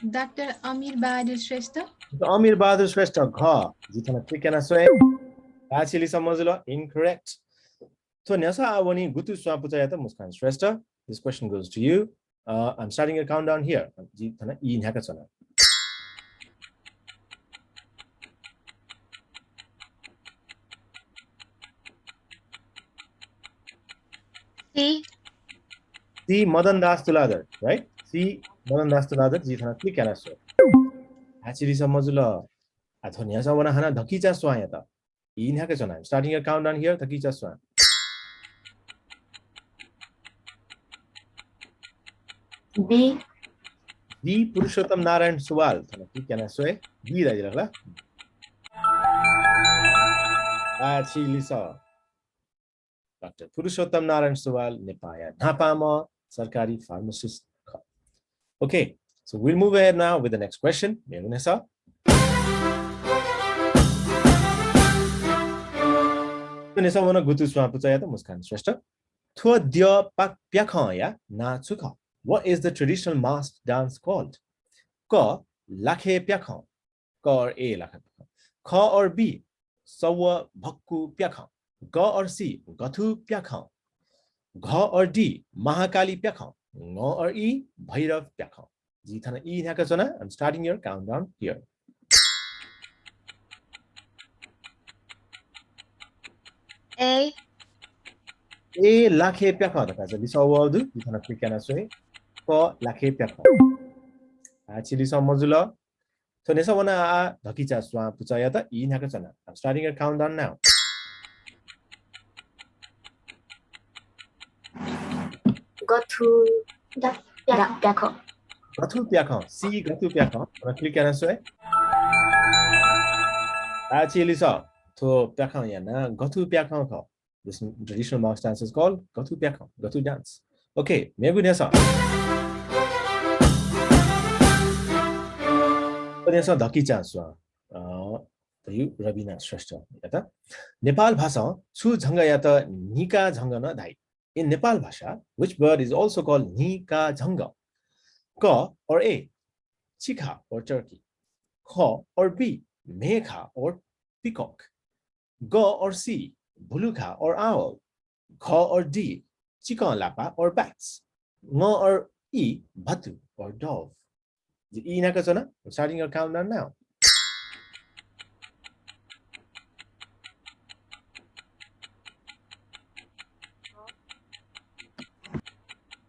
डाक्टर अमीर बहादुर श्रेष्ठ। अमीर बहादुर श्रेष्ठ घ। जिं थन click याना स्वये। पाय्छि लिसः मजुल, incorrect। थ्व न्ह्यसः आः वनी गुतु स्वां पुचःयात, मुस्कान श्रेष्ठ। This question goes to you. Uh, I'm starting a countdown here. जिं थन ई न्ह्याकाच्वना। C। C मदन दास तुलाधर, right? C मदन दास तुलाधर, जिं थन click याना स्वये। पाय्छि लिसः मजुल। आः थ्व न्ह्यसः वन हानं धकिचा स्वांयात। ई न्ह्याकाच्वना। I'm starting a countdown here, धकिचा स्वां। B। B पुरुषोत्तम नारायण सुवाल, थन click याना स्वये। B दाइ जुल खला। पाय्छि लिसः। डाक्टर पुरुषोत्तम नारायण सुवाल नेपाःया न्हापांम्ह सरकारी pharmacist खः। Okay, so we'll move ahead now with the next question. मेगु न्ह्यसः। न्ह्यसः वन गुतु स्वां पुचःयात, मुस्कान श्रेष्ठ। थ्व द्यः पा-, प्याखंया नां छु खः? What is the traditional mask dance called? क लाखे प्याखं। क or A लाखे प्याखं। ख or B सव भक्कु प्याखं। ग or C गथु प्याखं। घ or D महाकाली प्याखं। ङ or E भैरव प्याखं। जिं थन ई न्ह्याकाच्वना। I'm starting your countdown here. A। A लाखे प्याखं धकाः चाहिँ लिसः वःगु दु। जिं थन click याना स्वये। क लाखे प्याखं। पाय्छि लिसः मजुल। थ्व न्ह्यसः वन आः धकिचा स्वां पुचःयात, ई न्ह्याकाच्वना। I'm starting a countdown now. गथु दा-, प्या-, प्याखं। गथु प्याखं, C गथु प्याखं। थन click याना स्वये। पाय्छि लिसः, थ्व प्याखंया नां गथु प्याखं खः। This traditional mask dance is called गथु प्याखं, गथु dance। Okay, मेगु न्ह्यसः। मेगु न्ह्यसः धकिचा स्वां, अ, धयु रबिना श्रेष्ठयात। नेपाल भाषां छु झंगःयात न्हिकाः झंगः नं धाइ? In Nepal भाषा, which bird is also called न्हिकाः झंगः? क or A चिखा or turkey। ख or B मेखा or peacock। ग or C भुलुखा or owl। घ or D चिकंलापा or bats। ङ or E भतु or dove। जिं ई न्ह्याकाच्वना। I'm starting your countdown now.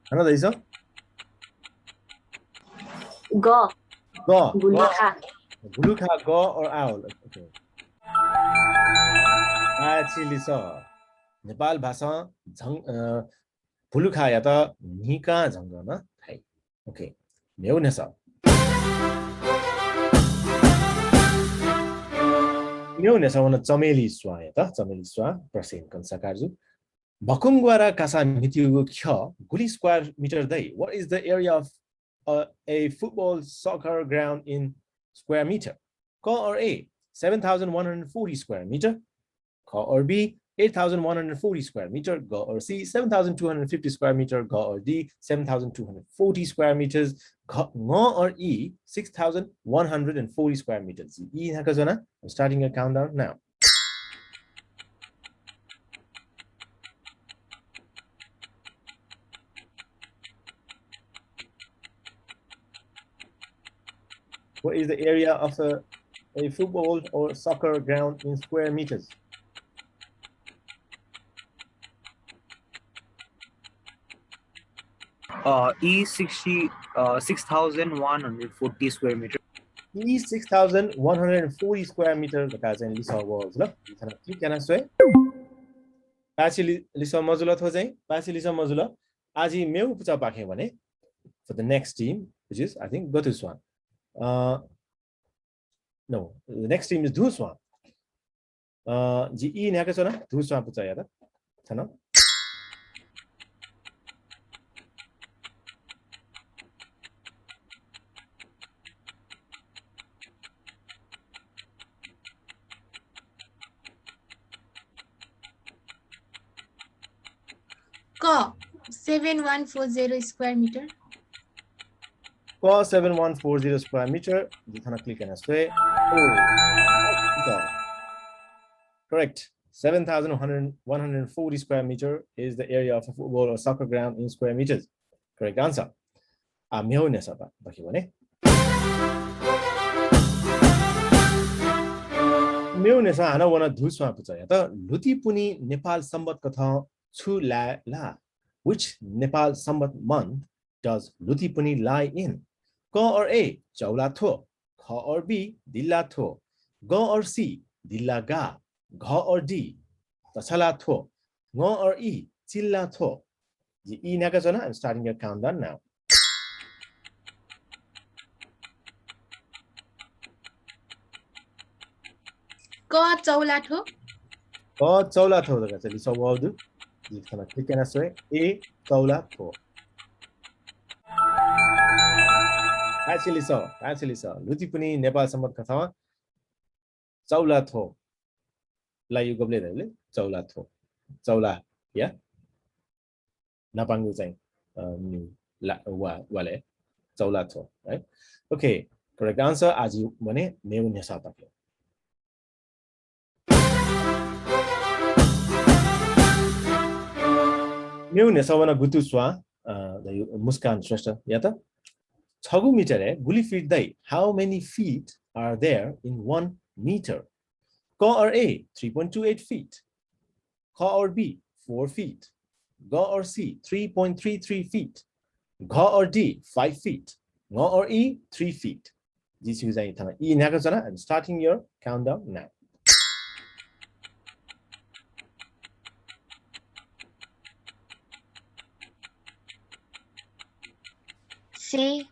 हानं धयादिसँ। ग। ग। भुलुखा। भुलुखा, ग or owl। Okay। पाय्छि लिसः। नेपाल भाषां झं-, अ, भुलुखायात न्हिकाः झंगः नं धाइ। Okay। मेगु न्ह्यसः। मेगु न्ह्यसः वन चमेली स्वांयात, चमेली स्वां, प्रसेन कंसाकारजु। भकुंग्वारा कासा म्हितीगु ख्यः गुलि square meter दइ? What is the area of a, a football soccer ground in square meter? क or A, seven thousand one hundred forty square meter. ख or B, eight thousand one hundred forty square meter. ग or C, seven thousand two hundred fifty square meter. ग or D, seven thousand two hundred forty square meters. घ, ङ or E, six thousand one hundred forty square meters। ई न्ह्याकाच्वना। I'm starting a countdown now. What is the area of a, a football or soccer ground in square meters? Uh, E sixty, uh, six thousand one hundred forty square meter. E six thousand one hundred forty square meter धकाः चाहिँ लिसः वःगु जुल। थन click याना स्वये। पाय्छि लि-, लिसः मजुल थ्व चाहिँ, पाय्छि लिसः मजुल। आः जि मेगु पुचःपाखें वने। For the next team, which is, I think, गथु स्वां। अ, No, the next team is धू स्वां। अ, जिं ई न्ह्याकाच्वना, धू स्वां पुचःयात। थन। क, seven one four zero square meter। क seven one four zero square meter, जिं थन click याना स्वये। Oh, correct. Seven thousand one hundred, one hundred forty square meter is the area of a football or soccer ground in square meters. Correct answer. आ, मेगु न्ह्यसः दकि वने। मेगु न्ह्यसः हानं वन धुस्वां पुचःयात। लुतिपुनि नेपाल संवत कथं छु लाय् ला? Which Nepal Sambat month does लुतिपुनि lie in? क or A, चौलाथ्व। ख or B, दिल्लाथ्व। ग or C, दिल्लागा। घ or D, तछलाथ्व। ङ or E, चिल्लाथ्व। जिं ई न्ह्याकाच्वना, I'm starting your countdown now. क चौलाथ्व। क चौलाथ्व धकाः चाहिँ लिसः वःगु दु। जिं थन click याना स्वये। A चौलाथ्व। पाय्छि लिसः, पाय्छि लिसः। लुतिपुनि नेपाल संवत कथं चौलाथ्व। ला यु गबले धैले चौलाथ्व। चौला या। न्हापांगु चाहिँ, अ, न्यू ला, वा, वाले चौलाथ्व, right? Okay, correct answer। आः जि वने मेगु न्ह्यसः पाखे। मेगु न्ह्यसः वन गुतु स्वां, अ, धयु मुस्कान श्रेष्ठयात। छगू मिटरय् गुलि फिट दइ? How many feet are there in one meter? क or A, three point two eight feet। ख or B, four feet। ग or C, three point three three feet। घ or D, five feet। ङ or E, three feet। जिं छिगु चाहिँ थन ई न्ह्याकाच्वना, I'm starting your countdown now. C।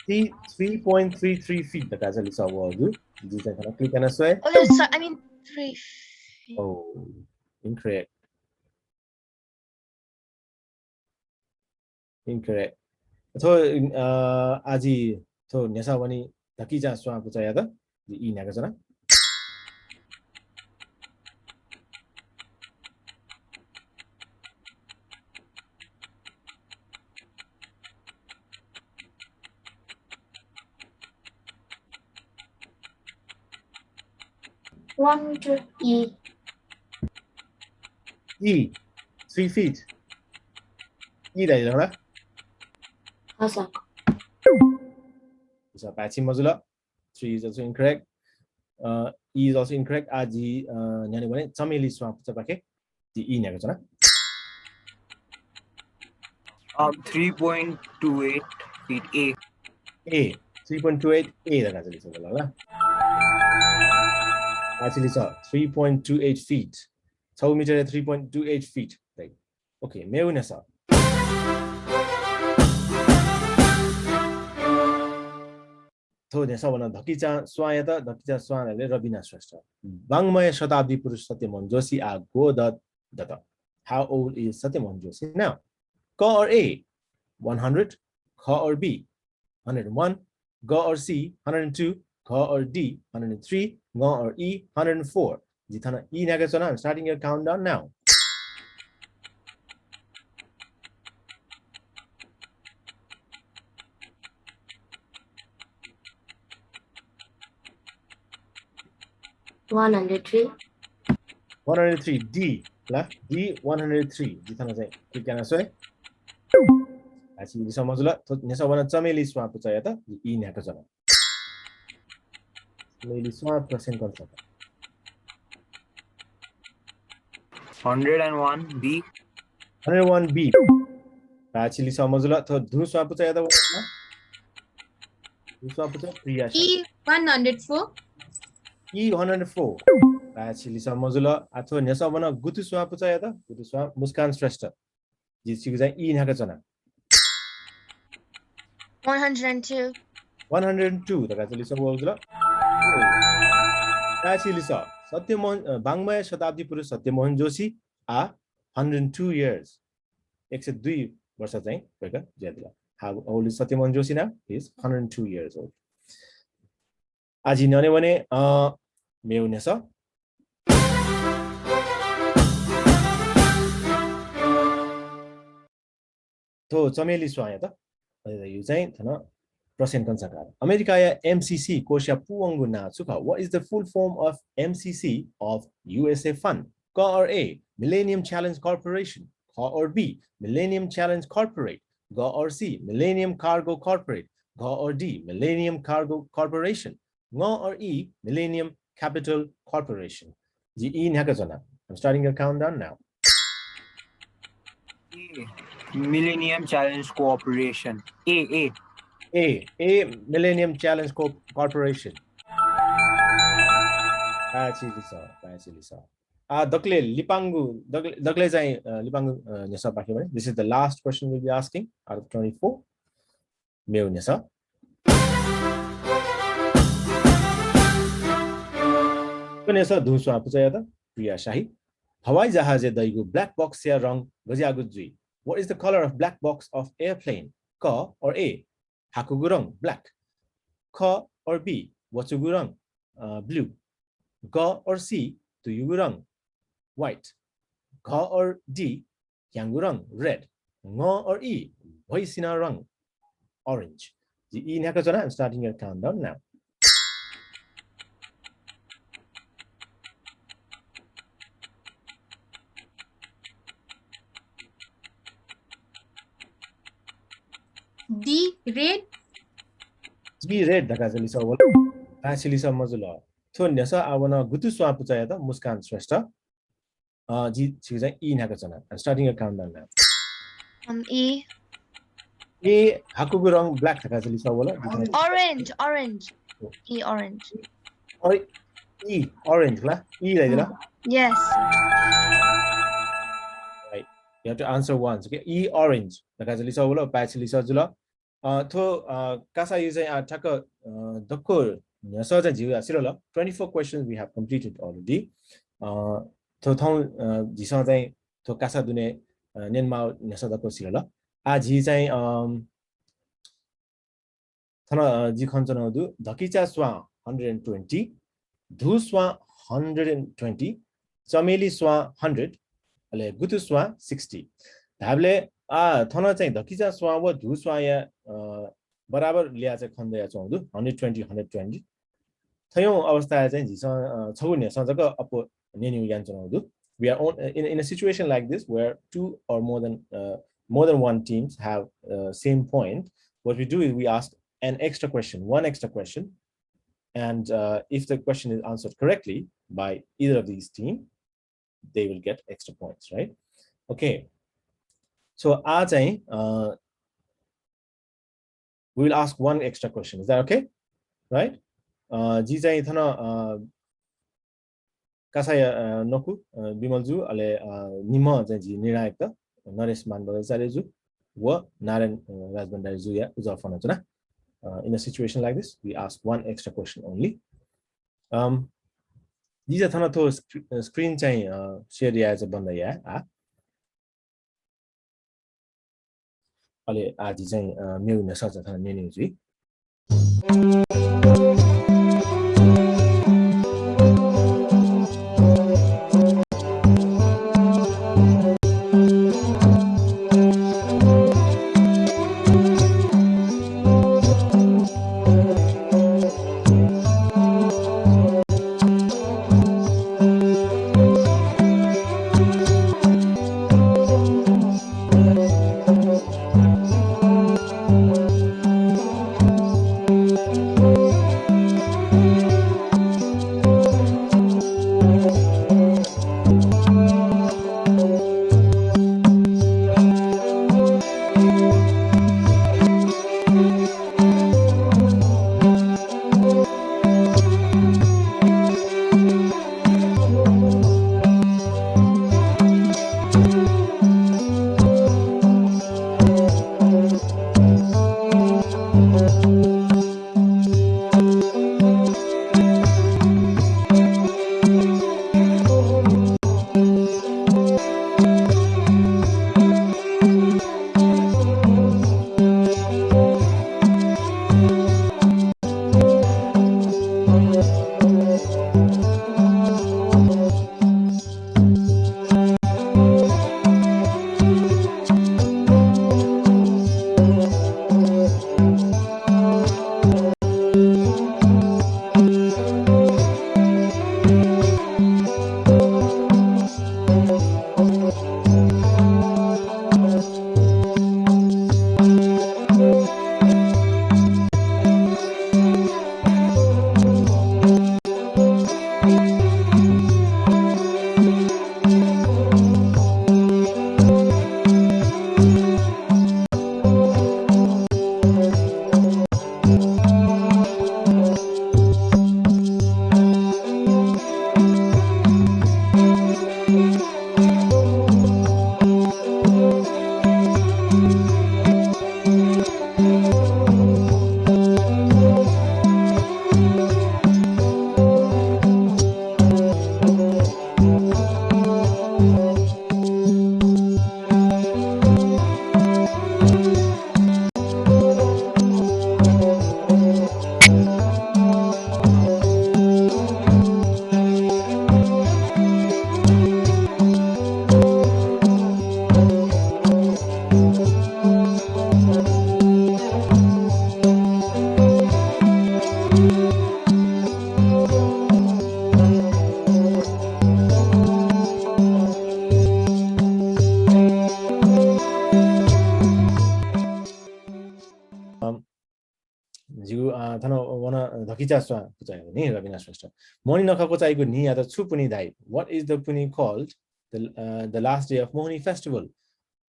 C, three point three three feet धकाः चाहिँ लिसः वःगु दु। जिं चाहिँ थन click याना स्वये। Oh, sorry, I mean three feet। Oh, incorrect। Incorrect। थ्व, अ, आः जि थ्व न्ह्यसः वनी धकिचा स्वां पुचःयात। जिं ई न्ह्याकाच्वना। One, two, E। E, three feet। E धयादिसँ ला? हस् सर। सर, पाय्छि मजुल। Three is also incorrect। A, E is also incorrect। आः जि, अ, न्ह्यःने वने चमेली स्वां पुचःपाखे। जिं ई न्ह्याकाच्वना। Um, three point two eight feet, A। A, three point two eight A धकाः चाहिँ लिसः वल ला। पाय्छि लिसः, three point two eight feet। छगू मिटरय् three point two eight feet। OK, मेगु न्ह्यसः। थ्व न्ह्यसः वन धकिचा स्वांयात, धकिचा स्वां धाःले रबिना श्रेष्ठ। वाङ्मय शताब्दी पुरुष सत्यमोहन जोशी आः ग्व द-, दत? How old is Satyamohan Joshi now? क or A, one hundred, ख or B, hundred one, ग or C, hundred two, घ or D, hundred three, ङ or E, hundred four। जिं थन ई न्ह्याकाच्वना, I'm starting your countdown now। One hundred three। One hundred three, D La, D one hundred three। जिं थन चाहिँ click याना स्वये। पाय्छि लिसः मजुल। थ्व न्ह्यसः वन चमेली स्वां पुचःयात, ई न्ह्याकाच्वना। चमेली स्वां प्रसेन कल sir. Hundred and one B। Hundred one B। पाय्छि लिसः मजुल। थ्व धुँ स्वां पुचःयात वना। धुँ स्वां पुचः प्रिया। E one hundred four। E hundred four। पाय्छि लिसः मजुल। आः थ्व न्ह्यसः वन गुतु स्वां पुचःयात, गुतु स्वां मुस्कान श्रेष्ठ। जिं छिगु चाहिँ ई न्ह्याकाच्वना। One hundred and two। One hundred and two धकाः चाहिँ लिसः वःगु जुल। पाय्छि लिसः। सत्यमोहन, अ, वाङ्मय शताब्दी पुरुष सत्यमोहन जोशी आः hundred and two years। एक सय दुई वर्ष चाहिँ वय्कः जुयादिल। How old is Satyamohan Joshi now? He is hundred and two years old। आः जि न्ह्यःने वने, अ, मेगु न्ह्यसः। थ्व चमेली स्वांयात। अले यो चाहिँ थन प्रसेन कंसाकार। अमेरिकाया M C C कोषया पूवंगु नां छु खः? What is the full form of M C C of U S A fund? क or A, Millennium Challenge Corporation. ख or B, Millennium Challenge Corporate. ग or C, Millennium Cargo Corporate. घ or D, Millennium Cargo Corporation. ङ or E, Millennium Capital Corporation. जिं ई न्ह्याकाच्वना। I'm starting your countdown now. E, Millennium Challenge Corporation. A, A. A, A, Millennium Challenge Co-, Corporation. पाय्छि लिसः, पाय्छि लिसः। आ, दकले लिपांगु, दकले, दकले चाहिँ, अ, लिपांगु, अ, न्ह्यसः बाकी वने। This is the last question we'll be asking out of twenty-four. मेगु न्ह्यसः। थ्व न्ह्यसः धू स्वां पुचःयात, प्रिया शाही। हवाई जहाजय् दइगु black box या रंग गज्याःगु जुइ? What is the color of black box of airplane? क or A, हाकुगु रंग, black. ख or B, वचुगु रंग, अ, blue. ग or C, तुयुगु रंग, white. घ or D, ह्याउँगु रंग, red. ङ or E, भ्वइसिनं रंग, orange. जिं ई न्ह्याकाच्वना, I'm starting your countdown now. D, red. D, red धकाः चाहिँ लिसः वल। पाय्छि लिसः मजुल। थ्व न्ह्यसः आः वन गुतु स्वां पुचःयात, मुस्कान श्रेष्ठ। अ, जिं छिगु चाहिँ ई न्ह्याकाच्वना। I'm starting your countdown now. Um, E. E, हाकुगु रंग black धकाः चाहिँ लिसः वल। Orange, orange. E, orange. अरे, E, orange ला? E धयादिल? Yes. Right. You have to answer once, okay? E, orange धकाः चाहिँ लिसः वल, पाय्छि लिसः जुल। अ, थ्व, अ, कासाया चाहिँ, अ, ठ्याक्क, अ, दक्व न्ह्यसः चाहिँ झीगु सिधल। Twenty-four questions we have completed already. अ, थ्व थौं, अ, झीसं चाहिँ थ्व कासा दुने, अ, न्यनेमाःगु न्ह्यसः दक्व सिधल। आः झी चाहिँ, अम, थन, अ, जिं खनाच्वनागु दु, धकिचा स्वां hundred and twenty, धू स्वां hundred and twenty, चमेली स्वां hundred, अले गुतु स्वां sixty। धायेबलय्, आ, थन चाहिँ धकिचा स्वां व धू स्वांया, अ, बराबर ल्याः चाहिँ खनेदयाच्वंगु दु, hundred twenty, hundred twenty। थज्याःगु अवस्थाय् चाहिँ झीसं, अ, छगू न्ह्यसः जक अप्वः न्यनेगु यानाच्वनागु दु। We are on, in, in a situation like this where two or more than, uh, more than one teams have, uh, same point, what we do is we ask an extra question, one extra question, and, uh, if the question is answered correctly by either of these team, they will get extra points, right? Okay. So, आः चाहिँ, अ, we will ask one extra question. Is that okay? Right? अ, जिं चाहिँ थन, अ, कासाया, अ, नकु, अ, विमल जु, अले, अ, निम्ह चाहिँ झी निर्णायकत नरेश मानबहादुराचार्य जु व नारायण, अ, राजभण्डारी जुया उजं फ्वनाच्वना। अ, in a situation like this, we ask one extra question only. Um, जिं चाहिँ थन थ्व स्क्रि-, screen चाहिँ, अ, share याये चाहिँ बन्द याये, आ। अले आः झी चाहिँ, अ, मेगु न्ह्यसः चाहिँ थन न्यनेगु जुइ। अम, जिगु, अ, थन वन धकिचा स्वां पुचःयागु नि रबिना श्रेष्ठ। मोहनी नखः क्वचाइगु न्हियात छु पुन्हि धाइ? What is the पुन्हि called the, uh, the last day of Mohani festival?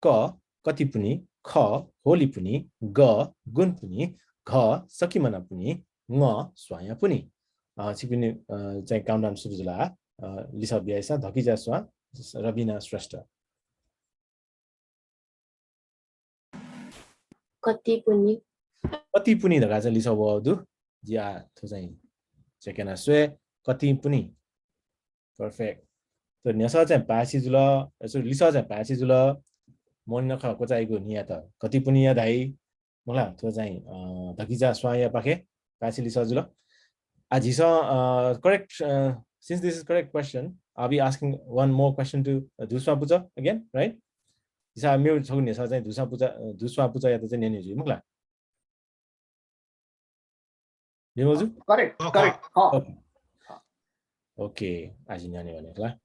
क, कति पुन्हि, ख, होली पुन्हि, ग, गुन पुन्हि, घ, सकिमना पुन्हि, ङ, स्वांया पुन्हि। अ, छिकपिनि, अ, चाहिँ countdown सुरु जुल। अ, लिसः बियादिसँ, धकिचा स्वां, रबिना श्रेष्ठ। कति पुन्हि? कति पुन्हि धकाः चाहिँ लिसः वःगु दु। जि आः थ्व चाहिँ check याना स्वये, कति पुन्हि। Perfect। थ्व न्ह्यसः चाहिँ पाय्छि जुल, अ, sorry, लिसः चाहिँ पाय्छि जुल। मोहनी नखः क्वचाइगु न्हियात कति पुन्हिया धाइ? मखुला, थ्व चाहिँ, अ, धकिचा स्वांया पाखें पाय्छि लिसः जुल। आः झीसं, अ, correct, अ, since this is correct question, I'll be asking one more question to, अ, धुस्वां पुचः again, right? झीसं मेगु छगू न्ह्यसः चाहिँ धुस्वां पुचः, अ, धुस्वां पुचःयात चाहिँ न्यने जुइ, मखुला? बिमलजु? Correct, correct। OK। OK, आः झी न्यने वने खला।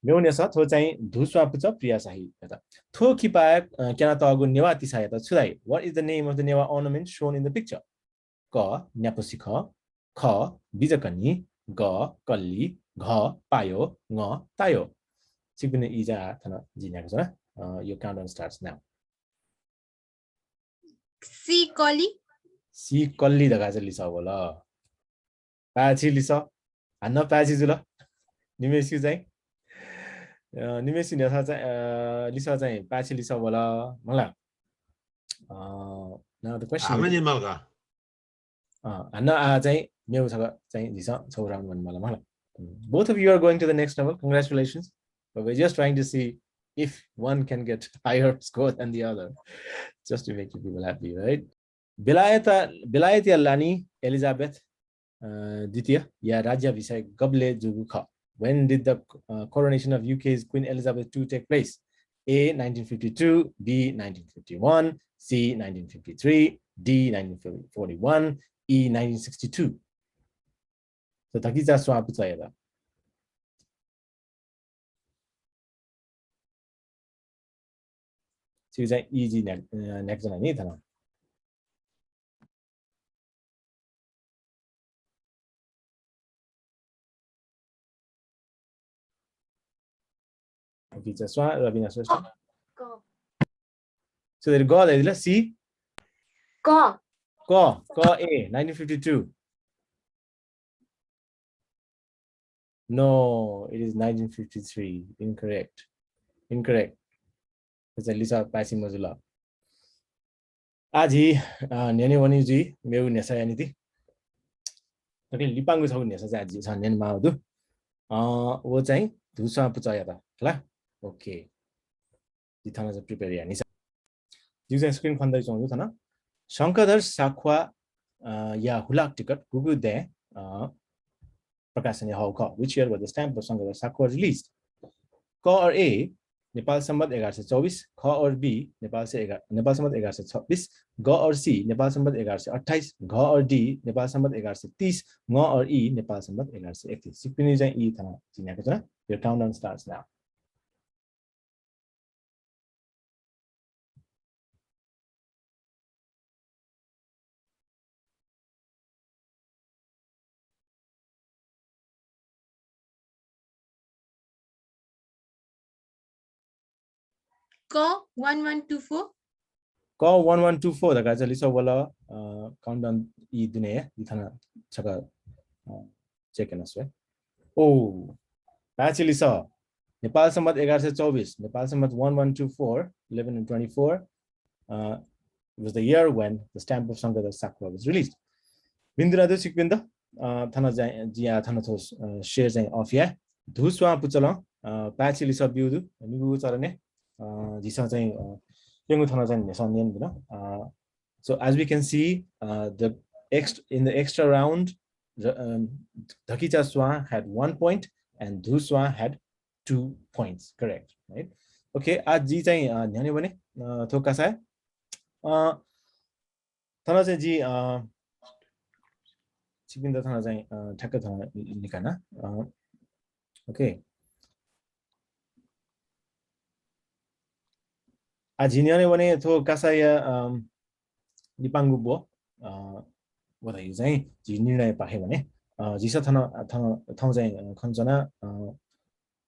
मेगु न्ह्यसः थ्व चाहिँ धुस्वां पुचः प्रिया शाहीयात। थ्व किपाय्, अ, क्यनातःगु नेवाः तिसायात छु धाइ? What is the name of the Newa ornament shown in the picture? क, न्यापु सिखः, ख, बिजकनी, ग, कल्ली, घ, पायो, ङ, तायो। छिकपिनि ई चाहिँ थन जिं न्ह्याकाच्वना। अ, your countdown starts now। C कल्ली। C कल्ली धकाः चाहिँ लिसः वल। पाय्छि लिसः। हानं पाय्छि जुल। निम्हय्सिगु चाहिँ, अ, निम्हय्सिगु न्ह्यसः चाहिँ, अ, लिसः चाहिँ पाय्छि लिसः वल। मखुला। अ, now the question हानं is निर्मल का। अ, हानं आः चाहिँ मेगु छकः चाहिँ झीसं छगू round वनेमाल, मखुला। Both of you are going to the next level. Congratulations. But we're just trying to see if one can get higher score than the other. Just to make you people happy, right? बेलायत, बेलायतया लानि एलिजाबेथ, अ, द्वितीयया राज्याभिषेक गबलय् जूगु खः? When did the, uh, coronation of U K's Queen Elizabeth two take place? A, nineteen fifty-two, B, nineteen fifty-one, C, nineteen fifty-three, D, nineteen forty-one, E, nineteen sixty-two। So, धकिचा स्वां पुचःयात। छिकपिं चाहिँ easy न्ह्याक-, अ, न्ह्याकाच्वना नि थन। OK, चाहिँ स्वां, रबिना श्रेष्ठ। क। So, ग धयादिल, C? क। क, क A, nineteen fifty-two। No, it is nineteen fifty-three. Incorrect. Incorrect. थ्व चाहिँ लिसः पाय्छि मजुल। आः झी, अ, न्ह्यःने वने जुइ मेगु न्ह्यसःया निंतिं। दकले लिपांगु छगू न्ह्यसः चाहिँ आः झीसं न्यनेमाःगु दु। अ, व चाहिँ धुस्वां पुचःयात, खला? OK। जिं थन चाहिँ prepare यानादिसँ। जिगु चाहिँ screen खनेदयाच्वंगु दु थन। शंखधर साख्वाः, अ, या हुलाक टिकट गुगु दँय्, अ, प्रकाशन याःगु खः? Which year was the stamp of Shankhdhar साख्वाः released? क or A, नेपाल सम्बत एघार सय चौबिस, ख or B, नेपाल सय एघार, नेपाल सम्बत एघार सय छब्बिस, ग or C, नेपाल सम्बत एघार सय अट्ठाइस, घ or D, नेपाल सम्बत एघार सय तीस, ङ or E, नेपाल सम्बत एघार सय एकतीस। छिकपिनि चाहिँ ई थन जिं न्ह्याकाच्वना। Your countdown starts now. क one one two four। क one one two four धकाः चाहिँ लिसः वल। अ, काउन्टडाउन ई दुने या, जिं थन छकः, अ, चेक याना स्वये। ओ, पाय्छि लिसः। नेपाल सम्बत एघार सय चौबिस, नेपाल Samvat one one two four, eleven and twenty-four, uh, was the year when the stamp of Shankhdhar Shakya was released। भिंतुना दु छिकपिन्त, अ, थन चाहिँ, जिं आः थन थ्व, अ, share चाहिँ off याये। धुस्वां पुचलं, अ, पाय्छि लिसः ब्यूगु दु, निगूगु चरणय्, अ, झीसं चाहिँ, अ, प्यंगू थन चाहिँ न्ह्यसः न्यनेधुन। अ, so as we can see, uh, the ext-, in the extra round, र, अ, धकिचा Swan had one point and धुस्वां had two points, correct, right? OK, आः जि चाहिँ, अ, न्ह्यःने वने, अ, थ्व कासाय्, अ, थन चाहिँ जि, अ, छिकपिन्त थन चाहिँ, अ, ठ्याक्क थन लिकाना, अ, OK। आः जि न्ह्यःने वने थ्व कासाया, अ, लिपांगु ब्व, अ, व धइगु चाहिँ झी निर्णयपाखे वने। अ, झीसं थन, थन, थौं चाहिँ, अ, खनाच्वना, अ,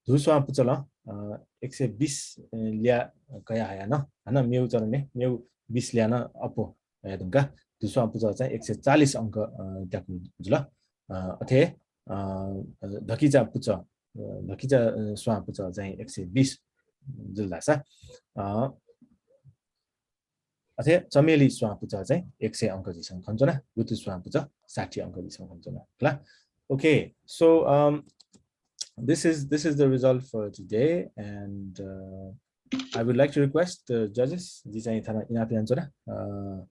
धुस्वां पुचलं, अ, एक सय बिस ल्याः कयाहयाः नं, हानं मेगु चरणय् मेगु बिस ल्याः नं अप्वः हयाधुंकाः धुस्वां पुचः चाहिँ एक सय चालिस अंक, अ, त्याकू जुल। अ, अथे, अ, धकिचा पुचः, अ, धकिचा, अ, स्वां पुचः चाहिँ एक सय बिस जुल धाःसा, अ, अथे चमेली स्वां पुचः चाहिँ एक सय अंक झीसं खनाच्वना, गुतु स्वां पुचः साठी अंक झीसं खनाच्वना। खला? OK, so, um, this is, this is the result for today, and, uh, I would like to request the judges, जिं चाहिँ थन इनाप यानाच्वना, अ,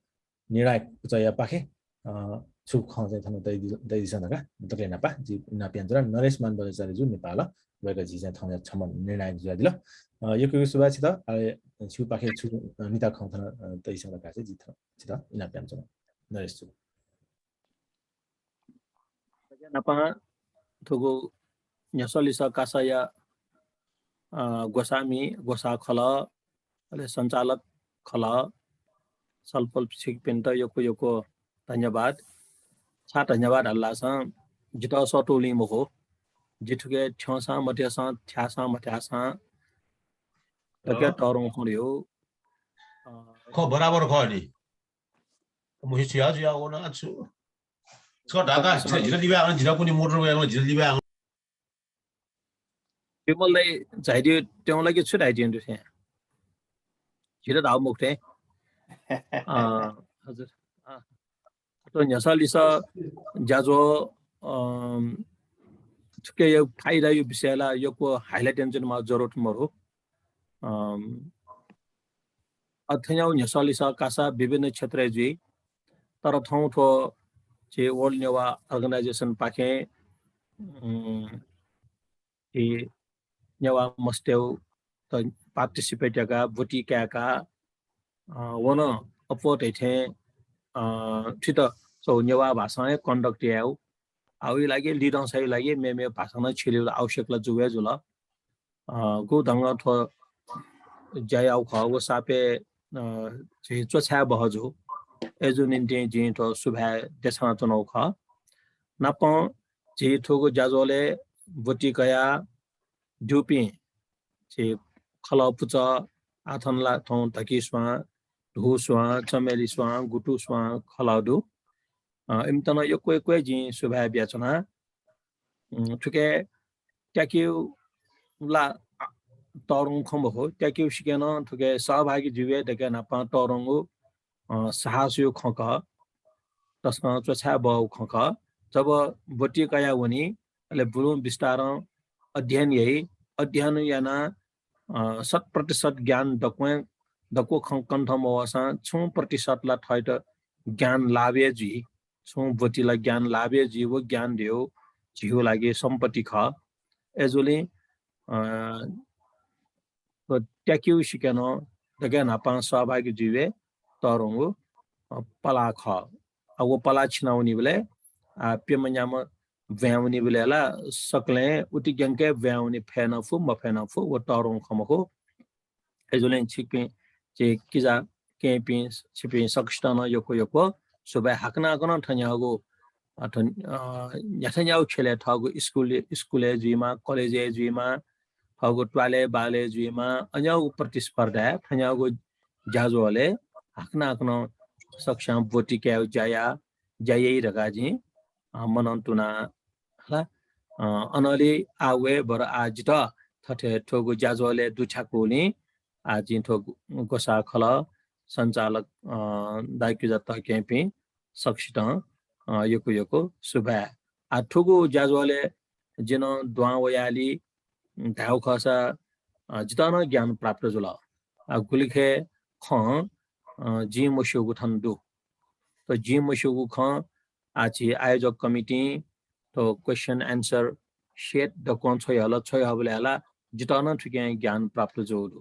निर्णायक पुचःया पाखें, अ, छु खँ चाहिँ थन दइ-, दइदिसँ धकाः दकलय् न्हापां जिं इनाप यानाच्वना। नरेश मान बज्राचार्य जु नेपाल, वय्कः झी चाहिँ थौंया छम्ह निर्णायक जुयादिल। अ, यक्व यक्व सुभाय् छित, अले छिगु पाखें छु, अ, निता खँ थन, अ, दइसँ धकाः चाहिँ जिं थन छित इनाप यानाच्वना। नरेश जु। नापं थुगु न्ह्यसः लिसः कासाया, अ, ग्वसाःमि, ग्वसाः खलः, अले सञ्चालक खलः, छलपोल छिकपिन्त यक्व यक्व धन्यवाद। छाय् धन्यवाद धाःसा जितः सःतूगुलिं मखु, जि थुके थ्यंसां मथ्यंसां, थ्याःसां मथ्याःसां थुके अँ। तःधंगु खँ दु। अ, खः, बराबर खः नि। मुसि छु याः, छु याः, व ना छु। छ ढाका, झिला, झिला लिबा आं, झिला कुनी मोटर वया, झिला लिबा आं। विमल दाइ झाइदियो, त्यौं लागि छु धाइदियो दु थें? झिला धाउ मुख थें। अ, हजुर। अ, थ्व न्ह्यसः लिसः ज्याझ्वः, अ, थुके फाइदाया विषय ला यक्व highlight यानाच्वनेमाः जरुरत मरु। अं, अथेयाउ न्ह्यसः लिसः कासा विभिन्न क्षेत्रय् जुइ, तर थौं थ्व झी World Newah Organization पाखें, उम्, झी नेवाः मस्तय्त participate याका, ब्वति काय्का, अ, व नं अप्वः धइथें, अ, थुइत छगू नेवाः भाषां हे conduct यायेगु। आ, उइ लागि लिधंसाया लागि मेमेगु भाषां नं छ्यलेगु आवश्यक ला जू हे जुल। अ, गुगु ढंगं थ्व ज्या याउ खः, व सापय्, अ, झी च्वछाये बहःजू। अय्जूगु निंतिं जिं थ्व सुभाय् देछानाच्वनागु खः। नापं झी थुगु ज्याझ्वलय् ब्वति कयाः दुपिं झी खलः पुचः, आः थन ला थौं धकिस्वां, धुस्वां, चमेलिस्वां, गुतुस्वां खलः दु। अ, इमित नं यक्व यक्व हे जिं सुभाय् बियाच्वना। उम्, थुके त्याकेगु ला, आ, तःधंगु खँ मखु, त्याकेगु सिकं नं थुके सहभागी जुइ धकाः न्हापां तःधंगु, अ, साहसया खँ खः, तसकं च्वछाये बहःगु खँ खः। जब ब्वति कयाः वनी, अले बुलुं बिस्तारं अध्ययन याइ, अध्ययन यानाः, अ, शत प्रतिशत ज्ञान दक्वं, दक्व खँ कण्ठ मवःसां छुं प्रतिशत ला थःत ज्ञान लाभ हे जुइ, छुं ब्वति ला ज्ञान लाभ हे जुइ, व ज्ञान धयागु झीगु लागि सम्पत्ति खः। अय्जूगुलिं, अ, थ्व त्याकेगु सिकं नं दकलय् न्हापां सहभागी जुइ तःधंगु, अ, पलाः खः। आ, व पलाः छिनावनीबलय्, आ, प्यम्ह न्याम्ह ब्वाँय् वनीबलय् ला सकलें उति ग्यंक ब्वाँय् वने फय् नं फु, मफय् नं फु, व तःधंगु खँ मखु। अय्जूगुलिं छिकपिं, झी किजा केहेँपिं, छिपिं सकसितं नं यक्व यक्व सुभाय्। हाकनं हाकनं थन्याःगु, अ, थन-, अ, न्ह्याथाय् न्ह्यागु ख्यलय् थःगु स्कुल, स्कुलय् जुइमा, कलेजय् जुइमा, थःगु त्वालय् बालय् जुइमा अन्यागु प्रतिस्पर्धाय् थन्यागु ज्याझ्वलय् हाकनं हाकनं सकस्यां ब्वति कायेगु ज्या याये धकाः जिं मनंतुना हला। अनंलि आः वये बरु आः जितः थथे थुगु ज्याझ्वलय् दुथ्याकूलिं आः जिं थ्व ग्वसाः खलः सञ्चालक दाजुकिजा तःकेहेँपिं सकसितं यक्व यक्व सुभाय्। आः थुगु ज्याझ्वलय् जिं दुहां वयालि धायेगु खःसा जितः नं ज्ञान प्राप्त जुल। आः गुलिखय् खँ जिं मस्यूगु थन दु। थ्व जिं मस्यूगु खँ आः झी आयोजक कमिटिं थ्व question answer set दक्वं छ्वयाहल, छ्वयाहःबलय् ला जितः नं थुकिं ज्ञान प्राप्त जूगु दु।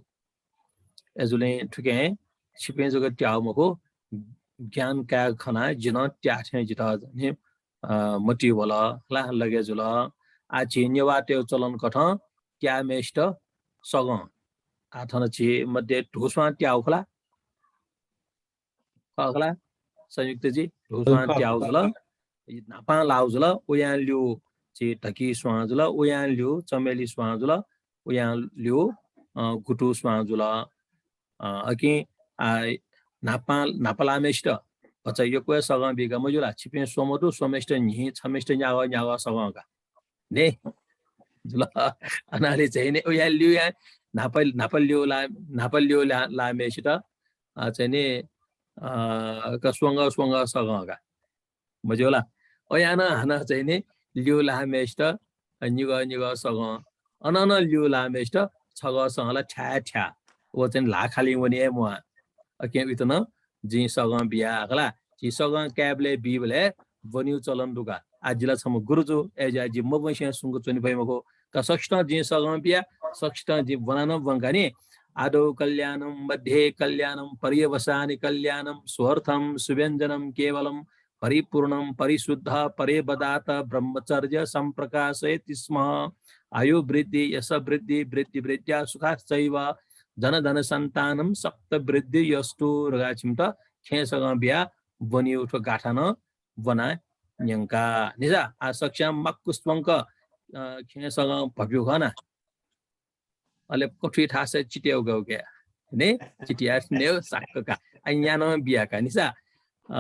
अय्‌जूगुलिं थुकिं छिपिं जक त्याःगु मखु, ज्ञान कायेगु खनाः जि नं त्याः थें जितः नि, अ, मतिइ वल, हला, लगे जुल। आः झी नेवाःतय्‌गु चलन कथं त्याःम्हय्‌सित सगं। आः थन झी मध्ये धुस्वां त्याःगु खला। खः खला, संयुक्त जी, धुस्वां त्याःगु जुल, न्हापां लाःगु जुल, उयां ल्यू झी धकी स्वां जुल, उयां ल्यू चमेली स्वां जुल, उयां ल्यू, अ, गुतु स्वां जुल। अ, अकिं, आ, न्हापां, न्हापा लाःम्हय्‌सित भचा यक्व हे सगं बीका मज्यू ला? छिपिं स्वम्ह दु, स्वम्हय्‌सित न्हि, छम्हय्‌सित न्यागः, न्यागः सगं का। ने? जुल। अनंलि चाहिँ नि, उया ल्यूया न्हापा, न्हापा ल्यू ला, न्हापा ल्यू ला, लाःम्हय्‌सित, अ, चाहिँ नि, अ, का स्वंगः, स्वंगः सगं का। मज्यू ला? उया नं हानं चाहिँ नि, ल्यू लाःम्हय्‌सित निगः, निगः सगं। अन नं ल्यू लाःम्हय्‌सित छगः सगं ला थ्याः, थ्याः। व चाहिँ नि ल्हाः खालिं वने हे म्वाः। अकिं उइत नं जिं सगं बिया खला। झी सगं कायेबलय् बीबलय् ब्वनीगु चलन दु का। आः जि ला छम्ह गुरु जू, अय्‌जुया जि मब्वंसे सुंक च्वने फइ मखु। का सकसितं जिं सगं बिया, सकसितं जिं ब्वना नं ब्वंका नि। आदौ कल्याणं मध्ये कल्याणं पर्यवसाने कल्याणं स्वर्थं सुव्यञ्जनं केवलं परिपूर्णं परिशुद्ध परेबदात ब्रह्मचर्य सम्प्रकाशयति स्म। आयु वृद्धि, यश वृद्धि, वृद्धि वृद्ध्या सुखाश्चैव, धन धन सन्तानं सप्त वृद्धि यस्तु धकाः छिमित खेँ सगं बिया ब्वनीगु थ्व गाथा नं ब्वना न्यंका। निसा, आः सकस्यां माक्व स्वंक, अ, खेँ सगं भप्यू खना। अले कथुइ थासय् चित्याउ गउ के। ने? चित्या नेउ साक्क का। आ, न्या नं बिया का निसा। अ,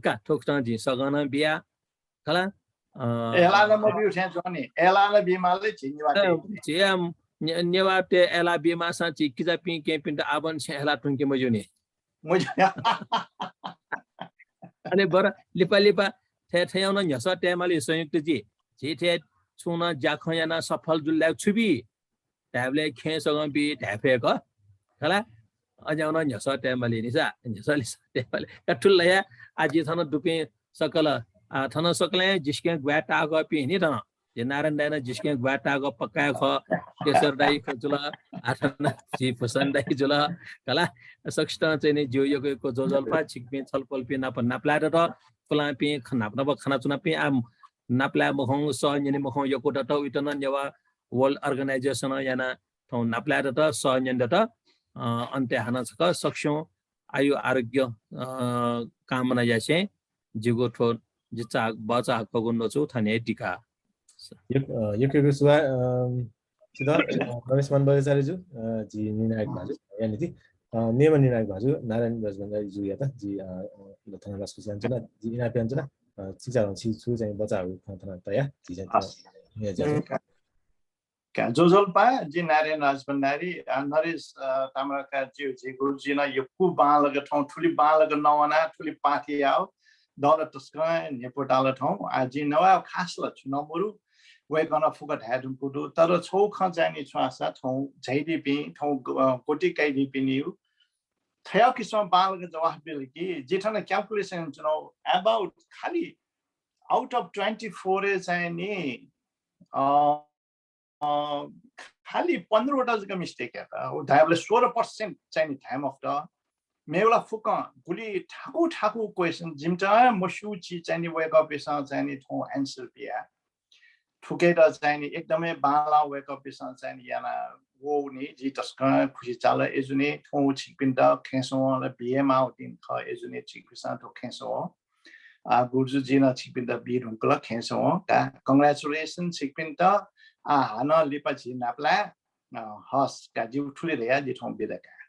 का थुकथं जिं सगं नं बिया। खला, अ, एला नं मब्यू थें च्वं नि। एला नं बीमाले झी नेवाःतय्। अ, झी ने-, नेवाःतय् एला बीमाःसां झी किजापिं केहेँपिन्त आबन छेँ एला तुंके मज्यू नि। मज्यू। अले बरु लिपा लिपा थथे थथे यानाः न्ह्यसः तयेमाली संयुक्त जी। झी थथे छुं नं ज्याखँ यानाः सफल जुल धायेगु छु बी? धायेबलय् खेँ सगं बी धाये फय्‌क। खला, अज्याःगु नं न्ह्यसः तयेमाली निसा, न्ह्यसः लिसः तयेमाली। का थुल ला या, आः जि थन दुपिं सकल, आ, थन सकलें जिसिकें ग्वाये ताःगःपिं नि थन। जि नारायण दाइ नं जिसिकें ग्वाये ताःगः पक्का हे खः। केशर दाइ खः जुल, आः थन झी भूषण दाइ जुल। खला, सकसितं चाहिँ नि ज्यू यक्व यक्व ज्वजलपा, छिकपिं छलपोलपिं नाप नापलाये दत। पुलांपिं ख-, नाप नाप खनाच्वनापिं, आ, नापलाये मखंगु, सः न्यने मखंगु यक्व दत। उइत नं नेवाः World Organization यानाः थौं नापलाये दत, सः न्यने दत। अ, अन्त्यय् हानं छकः सकसियां आयु आरोग्य, अ, कामना यासें जिगु थ्व जि चाः बचाःगु न्वचु थन हे दिका। यक-, अ, यक्व यक्व सुभाय्, अ, सित, अ, रमेशमान बज्राचार्य जु, अ, जि निर्णायक भाजु, यानि ति, अ, नियम निर्णायक भाजु नारायण रजबन्जारी जुयात जि, अ, अ, थन लसकुस यानाच्वना, जि इनाप यानाच्वना, अ, चिकिचाधंगु छि छु चाहिँ बचाःगु खँ थन तया, जि चाहिँ थन हस्। नियम ज्या ज्वजलपा। का, जि नारायण राजभण्डारी, अ, नरेश, अ, ताम्राकार ज्यू, झी गुरुजी नं यक्व बांलाक थौं थुलि बांलाक नवाना, थुलि पाठ याः, दल तसकं न्ह्यइपुताल थौं। आ, जिं नवाये खास ला छु नं मरु, वय्‌कलं फुक्क धाये धुंकूगु दु। तर छगू खँ चाहिँ नि छु धाःसा थौं झाइदीपिं, थौं ग-, अ, गोति काइदीपिनिगु थ्व किसिमं बांलाक जवाफ बिल कि, जि थन calculation यानाच्वनागु, about खालि out of twenty four य् चाहिँ नि, अ, अ, खालि पन्ध्र वटा जक mistake यात। व धायेबलय् सोह्र percent चाहिँ नि धाये मफुत। मेगु ला फुक्कं गुलि थाकु थाकु question जिमित हे मस्यू चिज चाहिँ नि वय्‌कःपिसं चाहिँ नि थौं answer बिया। थुकियात चाहिँ नि एकदमै बांलाः वय्‌कःपिसं चाहिँ नि याना वःगु नि जि तसकं खुसी चाल। अय्‌जूगुलिं थौं छिकपिन्त खँय् स्वंगः ला बी हे माःगु दिं खः। अय्‌जूगुलिं छिकपिसं थ्व खँय् स्वंगः आ, गुरुजु, जिं नं छिकपिन्त बी धुंकल खँय् स्वंगः। का, congratulation छिकपिन्त। आ, हानं लिपा झी नापलाये, अ, हस् का, जिगु थुलि धयाः जि थौं बिदा काये।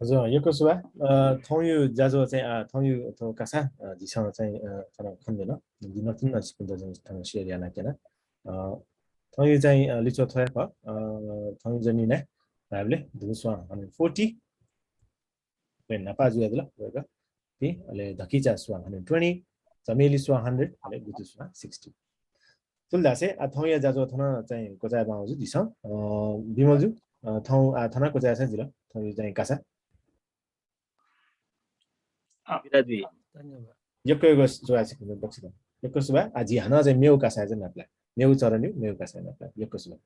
हजुर, यक्व सुभाय्। अ, थौंयु ज्याझ्वः चाहिँ, अ, थौंयु थ्व कासा, अ, झीसं चाहिँ, अ, थन खनेदन। जि नकतिनि नं छिकपिन्त चाहिँ थन share याना क्यना। अ, थौंयु चाहिँ, अ, लिच्वः थ्व हे खः। अ, थौंयु जर्नी नायः धायेबलय् दुगु स्वां hundred forty। अले न्हापा जुयादिल वय्कः। ति, अले धकिचा स्वां hundred twenty, चमेली स्वां hundred, अले गुतु स्वां sixty। थुलि धासें, आ, थौंया ज्याझ्वः थन चाहिँ क्वचाये बांलाःगु जू झीसं। अ, विमल जु, अ, थौं, आ, थन क्वचायेसां जिल, थौंया चाहिँ कासा। बिदा जुइ। यक्व यक्व सुभाय् छिकपिन्त दक्वसित। यक्व सुभाय्। आ, जि हानं चाहिँ मेगु कासाय् चाहिँ नापलाये। मेगु चरणयु, मेगु कासाय् नापलाये। यक्व सुभाय्।